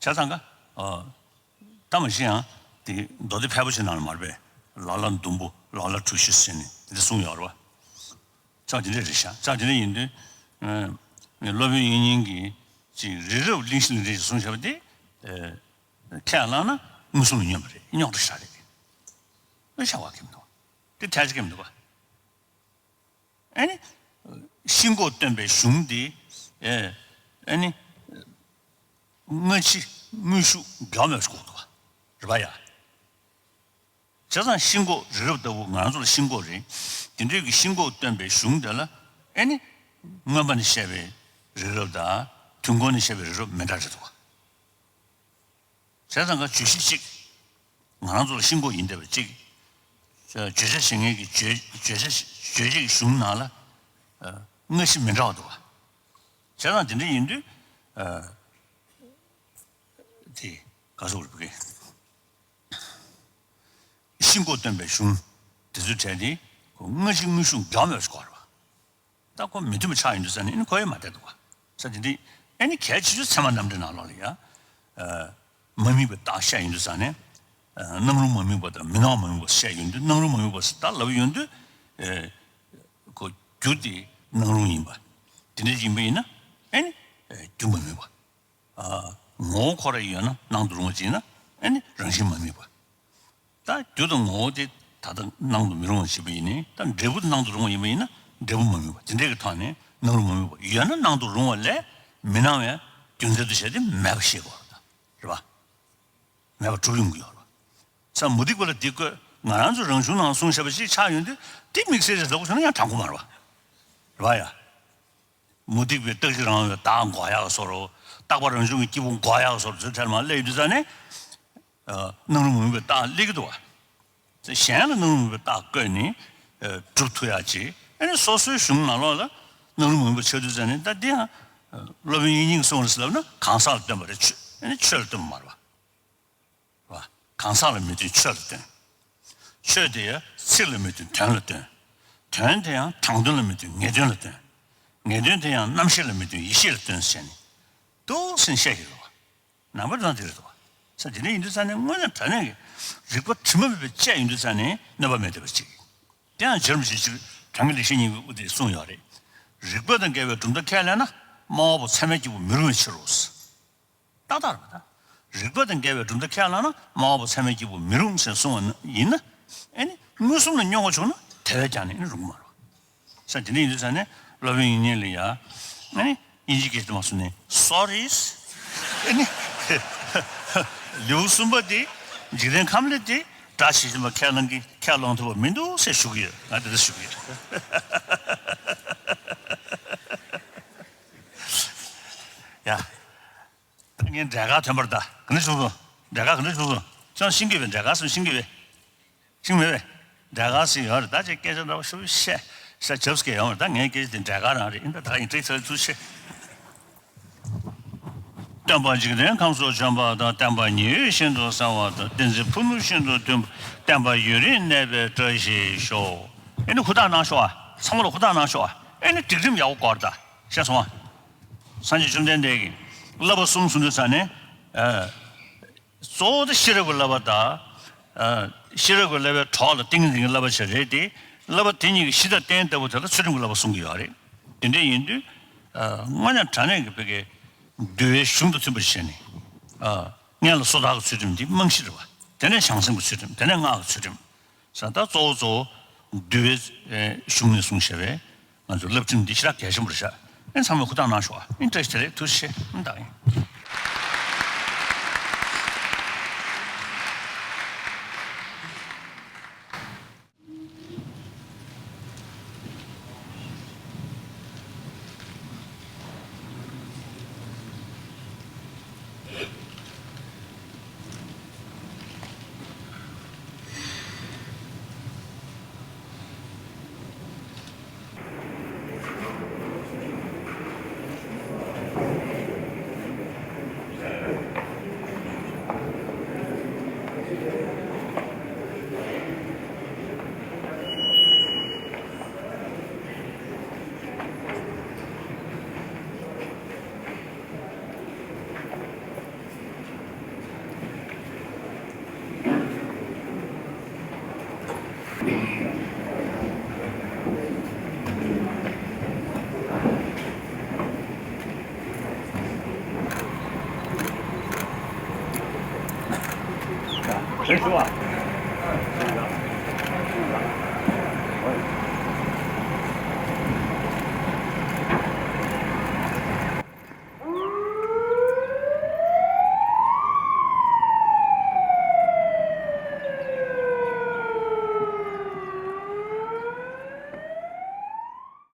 བྱས་ཙང་ཀ། ད་མ་གཞི་ཡང་དེ་མདོ་སྡེ་ཕལ་པོ་ཆེ་ནང་ལ་མ་རེད་པས། ལ་ལ་ཟླུམ་པོ་ལ་ལ་གྲུ་བཞི་ཟེར་ནས་དེ་འདྲ་གསུངས་ཡོད་རེད་བ། ཅག་དེ་འདྲ་རེད་ཤག་ཅག་དེ་འདྲ་ཡིན་དུས། སློབ་དཔོན་དབྱིག་གཉེན་གྱིས་ཅིག་རི་རབ་གླིང་བཞི་ལ་རེད་ཅེས་གསུངས་བཞག་པ་དེ། ཁས་བླངས་ན་མངོན་སུམ་ལ་བསྙོན་པ་རེད། རྙོག་དྲ་ཞེ་དྲག་རེད། ཨེ་བྱ་བ་གི་མི་འདུག་དེ་ཐལ་ཆ་གི་མི་འདུག་ག་ཨ་ནི། ཤིན་ལྐོག་སྟོན་པའི་གཞུང་འདི། ཨེ། ཨ་ནི། སྔ་ཕྱི་དངོས་ཤུགས་འགལ་མེད་པ་ཞིག་དགོས་འདུག་བ། རེད་པ་ཡ། བྱས་ཙང་ཤིན་ལྐོག་རི་རབ་ལྟ་བུ་ང་རང་ཚོ་ལ་ཤིན་ལྐོག་རེད། དེ་འདྲའི་གི་ཤིན་ལྐོག་སྟོན་པའི་གཞུང་དེ་ལ། ཨེ་ནི། མངོན་པ་ནས་བཤད་པའི་རི་རབ་དང་། དུས་འཁོར་ནས་བཤད་པའི་རི་རབ་མི་འདྲ་རེད་འདུག་བ། བྱས་ཙང་ཀ་བརྗོད་གཞི་གཅིག་ང་རང་ཚོ་ལ་ཤིན་ལྐོག་ཡིན་བསྡད་པ་གཅིག་བརྗོད་བྱ་བྱེད་མཁན་གྱི་བརྗོད་བརྗོད་བྱ་བརྗོད་བྱེད་ཀྱི་གཞུང་ནང་ལ། སྔ་ཕྱི་མི་འདྲ་བ་འདུག་བ། བྱས་ཙང་དེ་འདྲ་ཡིན་དུས། དེ་ག་སོགས་རེད་པ། ཤིན་ལྐོག་སྟོན་པའི་གཞུང་དེ་ཚོའི་གྲས་དེ་ཁོ་སྔ་ཕྱི་དངོས་ཤུགས་འགལ་མེད་པ་ཞིག་དགོས་རེད་བ། ད་ཁོ་མི་མཐུན་པ་ཆགས་ཡོང་དུས་ཙ་ནས་ཨ་ནི་ཁོ་ཡང་མ་བསྡད་འདུག་ག་ས་དེ་འདི་ཨ་ནི་གལ་ཆེ་ཤོས་ཚད་མ་རྣམ་འགྲེལ་ནང་ལོགས་ལ་ཡ། མ་དམིགས་པའི་རྟགས་བཤད་ཡོང་དུས་ཙ་ནས། སྣང་རུང་མ་དམིགས་པ་དང་མི་སྣང་བ་མ་དམིགས་པ་བཤད་ཡོང་དུས་སྣང་རུང་མ་དམིགས་པ་ཟེར་ད་ལབ་ཡོང་དུས། ཁོ་རྒྱུ་དེ་སྣང་རུང་ཡིན་པ། དེ་འདྲ་ཡིན་པ་ཡིན་ན་ཨ་ནི། རྒྱུ་མ་དམིགས་པ། ངོ་བོ་ཁོ་རང་ཡོད་ན་སྣང་དུ་རུང་བ་ཅིག་ཡིན་ན་ཨ་ནི་རང་བཞིན་མ་དམིགས་པ། ད་རྒྱུ་དང་ངོ་བོ་དེ་ད་ལྟ་སྣང་དུ་མི་རུང་བ་ཞིག་ཡིན་ནའི་ད་འབྲས་བུ་སྣང་དུ་རུང་བ་ཡིན་པ་ཡིན་ན་འབྲས་བུ་མ་དམིགས་པ་དེ་འདྲའི་གི་ཐོག་ནས་སྣང་རུང་མ་དམིགས་པ་ཡོད་ན་སྣང་དུ་རུང་བ་ལས་མི་སྣང་བའི་རྒྱུ་མཚན་དུ་བྱས་ཏེ་མེད་པ་ཤེས་དགོས་རེད་པ། མེད་པ་གྲུབ་ཡོང་གི་ཡོད་རེད་པ། ས་མུ་སྟེགས་པ་ལ་འདི་བཀོད་ང་རང་ཚོ་རང་གཞུང་ནང་གསུངས་བཞག་པ་ཞིག་ཆགས་ཡོང་དུས་དེ་དམིགས་བསལ་རེད་ལབ་དགོས་བྱུང་ན་ཡང་དྲང་པོ་མ་རེད་པ། རེད་པ་ཡ། མུ་སྟེགས་པའི་རྟག་གཅིག་རང་དབང་བའི་བདག་འགོག་ཡག་བཟོ་འདྲ། རྟག་པ་རང་བྱུང་གི་སྐྱེས་བུ་འགོག་ཡག་བཟོ་འདྲ་ཚུལ་ཐལ་མ་སླེབས་ཡོང་དུས་ཙ་ནས། སྣང་རུང་མ་དམིགས་པའི་རྟགས་སླེབས་ཀྱི་འདུག་བ། གཞན་ལ་སྣང་རུང་མ་དམིགས་པའི་རྟགས་བཀོད་ནས། སྒྲུབ་ཐུབ་ཡག་ཅིག་ཨ་ནི་སོ་སོའི་གཞུང་ནང་ལོགས་ལ་སྣང་རུང་མ་དམིགས་པ་ཆགས་དུས་ཙ་ནས་ད་འདི་ཡང་། སློབ་དཔོན་དབྱིག་གཉེན་གྱིས་གསུངས་པ་རེད་ཟེར་ལབ་ན་གང་ཟག་ལ་སྟོན་པ་རེད། ཆོས་ཨ་ནི་ཆོས་ལ་སྟོན་པ་མ་རེད་པ། གང་ཟག་ལ་མི་སྟོན་ཆོས་ལ་སྟོན། ཆོས་དེ་ཡང་ཚིག་ལ་མི་སྟོན་དོན་ལ་སྟོན། དོན་དེ་ཡང་དྲང་དོན་ལ་མི་སྟོན་ངེས་དོན་ལ་སྟོན། ངེས་དོན་དེ་ཡང་རྣམ་ཤེས་ལ་མི་སྟོན་ཡེ་ཤེས་ལ་སྟོན་ཟེར་ནས། འདུག་སེ་བཤད་ཀྱི་རེད་པ། ནང་པ་དང་དེ་རེད་པ། ས་དེ་འདྲ་ཡིན་དུས་ཙ་ནས་དངོས་གནས་དྲང་གནས་ཀྱི་རིགས་པ་དྲི་མ་མེད་པའི་དཔྱད་ཡིན་དུས་ཙ་ནས་གནོད་པ་མེད་བསྡད་པ་ཅིག་དེ་ཡང་རྗེ་རིན་པོ་ཆེ་སྤྱིར་བྱང་གི་ལེགས་བཤད་སྙིང་པོའི་དབུ་དེ་གསུངས་ཡོད་རེད། རིགས་པ་དང་འགལ་བའི་གྲུབ་མཐའ་ཁས་ལེན་ན་སྨྲ་བ་པོ་ཚད་མའི་སྐྱེས་བུ་མི་རུང་བའི་ཕྱིར་རོ། ཏག་ཏག་རེད་པ་ད། རིགས་པ་དང་འགལ་བའི་གྲུབ་མཐའ་ཁས་བླངས་ན་སྨྲ་བ་པོ་ཚད་མའི་སྐྱེས་བུ་མི་རུང་ཟེར་གསུངས་པ་ཡིན་ན། ཨེ་ནི་མངོན་སུམ་ལ་སྙོགས་པ་བྱུང་ན་དེ་བས་ཀྱང་ནི་ཨེ་ནི་རུང་གི་མ་རེད། ས་དེ་འདྲ་ཡིན་དུས་ས་ནས་སློབ་དཔོན་དབྱིག་གཉེན་ལ་ཡ། ཨེ་ནི་དབྱིན་ཇི་སྐད་དུ་མ་སོང་ནས་sorry། ཨེ་ནི་ལེའུ་གསུམ་པ་དེ་འཇིག་རྟེན་ཁམས་ལས་དེ་སྒྲ་ཇི་བཞིན་པ་ཁས་བླངས་ཀྱི་ཁས་བླངས་ཐུབ་པ་མི་འདུག་ཟེར་ཞུ་གི་ཡོད། ང་དེ་འདྲ་ཞུ་གི་ཡོད། ཡ། ངས་འབྲས་དཀར་ཐོན་པར་གདའ། ག་འདྲ་བྱུང་སོང་། འབྲས་དཀར་ག་འདྲ་བྱུང་སོང་། ཁྱོད་ཤེས་ཀྱི་པས། འབྲས་དཀར་སུ་ཤེས་ཀྱི་པས། ཤེས་མེད་པས། འབྲས་དཀར་སུ་ཡོད་རེད། ད་ཅིག་སྐད་ཆ་འདྲ་བ་ཤོད་ཤེས་ཤ་རྒྱབ་སྐད་ཡོང་བ་རེད། ད་ངའི་སྐད་ཆ་དེ་འབྲས་དཀར་རང་རེད། ཡིན་ད་ད་ཡིན་ཏྲིག་ཚར་ཚུལ་ཤེས། སྟོན་པ་འཇིག་རྟེན་ཁམས་སུ་བྱོན་པ་དང་། བསྟན་པ་ཉི་འོད་བཞིན་དུ་གསལ་བ་དང་། བསྟན་འཛིན་ཕུ་ནུ་བཞིན་དུ་མཐུན་པ། བསྟན་པ་ཡུན་རིང་གནས་པའི་བཀྲ་ཤིས་ཤོག་ཨེ་ནི་ཧུར་ཐག་གནང་ཤོག་ཨ། ཚང་མ་ལ་ཧུར་ཐག་གནང་ཤོག་ཨ། ཨེ་ནི་སྒྲིག་ཁྲིམས་ཡག་པོ་སྐོར་ད། ཤེས་སོང་ཨ། སངས་རྒྱས་བཅོམ་ལྡན་འདས་ཀྱིས་བསླབ་པ་གསུམ་གསུངས་དུས་ཙ་ནས། ཨ། གཙོ་བོ་དེ་ཤེས་རབ་ཀྱི་བསླབ་པ་དང་། ཨ། ཤེས་རབ་ཀྱི་བསླབ་པའི་གྲོགས་ལ་ཏིང་ངེ་འཛིན་གྱི་བསླབ་པ་བྱས་རེད་དེ། བསླབ་པ་དེ་གཉིས་ཀྱི་གཞི་དང་རྟེན་ལྟ་བུ་དེ་ལ་ཚུལ་ཁྲིམས་ཀྱི་བསླབ་པ་གསུང་གི་ཡོད་རེད། དེ་འདྲ་ཡིན་དུས། ཨ། དངོས་གནས་དྲང་གནས་ཀྱི་བོད་ཀྱི་འདུལ་བའི་གཞུང་དང་མཐུན་པར་བྱས་ནས། ཨ། སྔོན་ལ་སོ་ཐར་གྱི་ཚུལ་ཁྲིམས་འདི་རྨང་གཞི་རེད་བ། དེ་ནས་བྱང་སེམས་ཀྱི་ཚུལ་ཁྲིམས། དེ་ནས་སྔགས་ཀྱི་ཚུལ་ཁྲིམས། ས་ད་གཙོ་བོ་གཙོ་བོ་འདུལ་བའི་གཞུང་ནས་གསུངས་བཞག་པའི་ང་ཚོའི་བསླབ་ཁྲིམས་འདི་ཞེ་དྲག་གལ་ཆེན་པོ་རེད་ཤག་ཨེ་ཚང་མས་ཧུར་ཐག་གནང་ཤོག་ཨ། ཨེ་བཀྲ་ཤིས་བདེ་ལེགས། ཐུགས་རྗེ་ཆེ། ཨེ་ད་ཨེ། རེད་ཞུ་བ།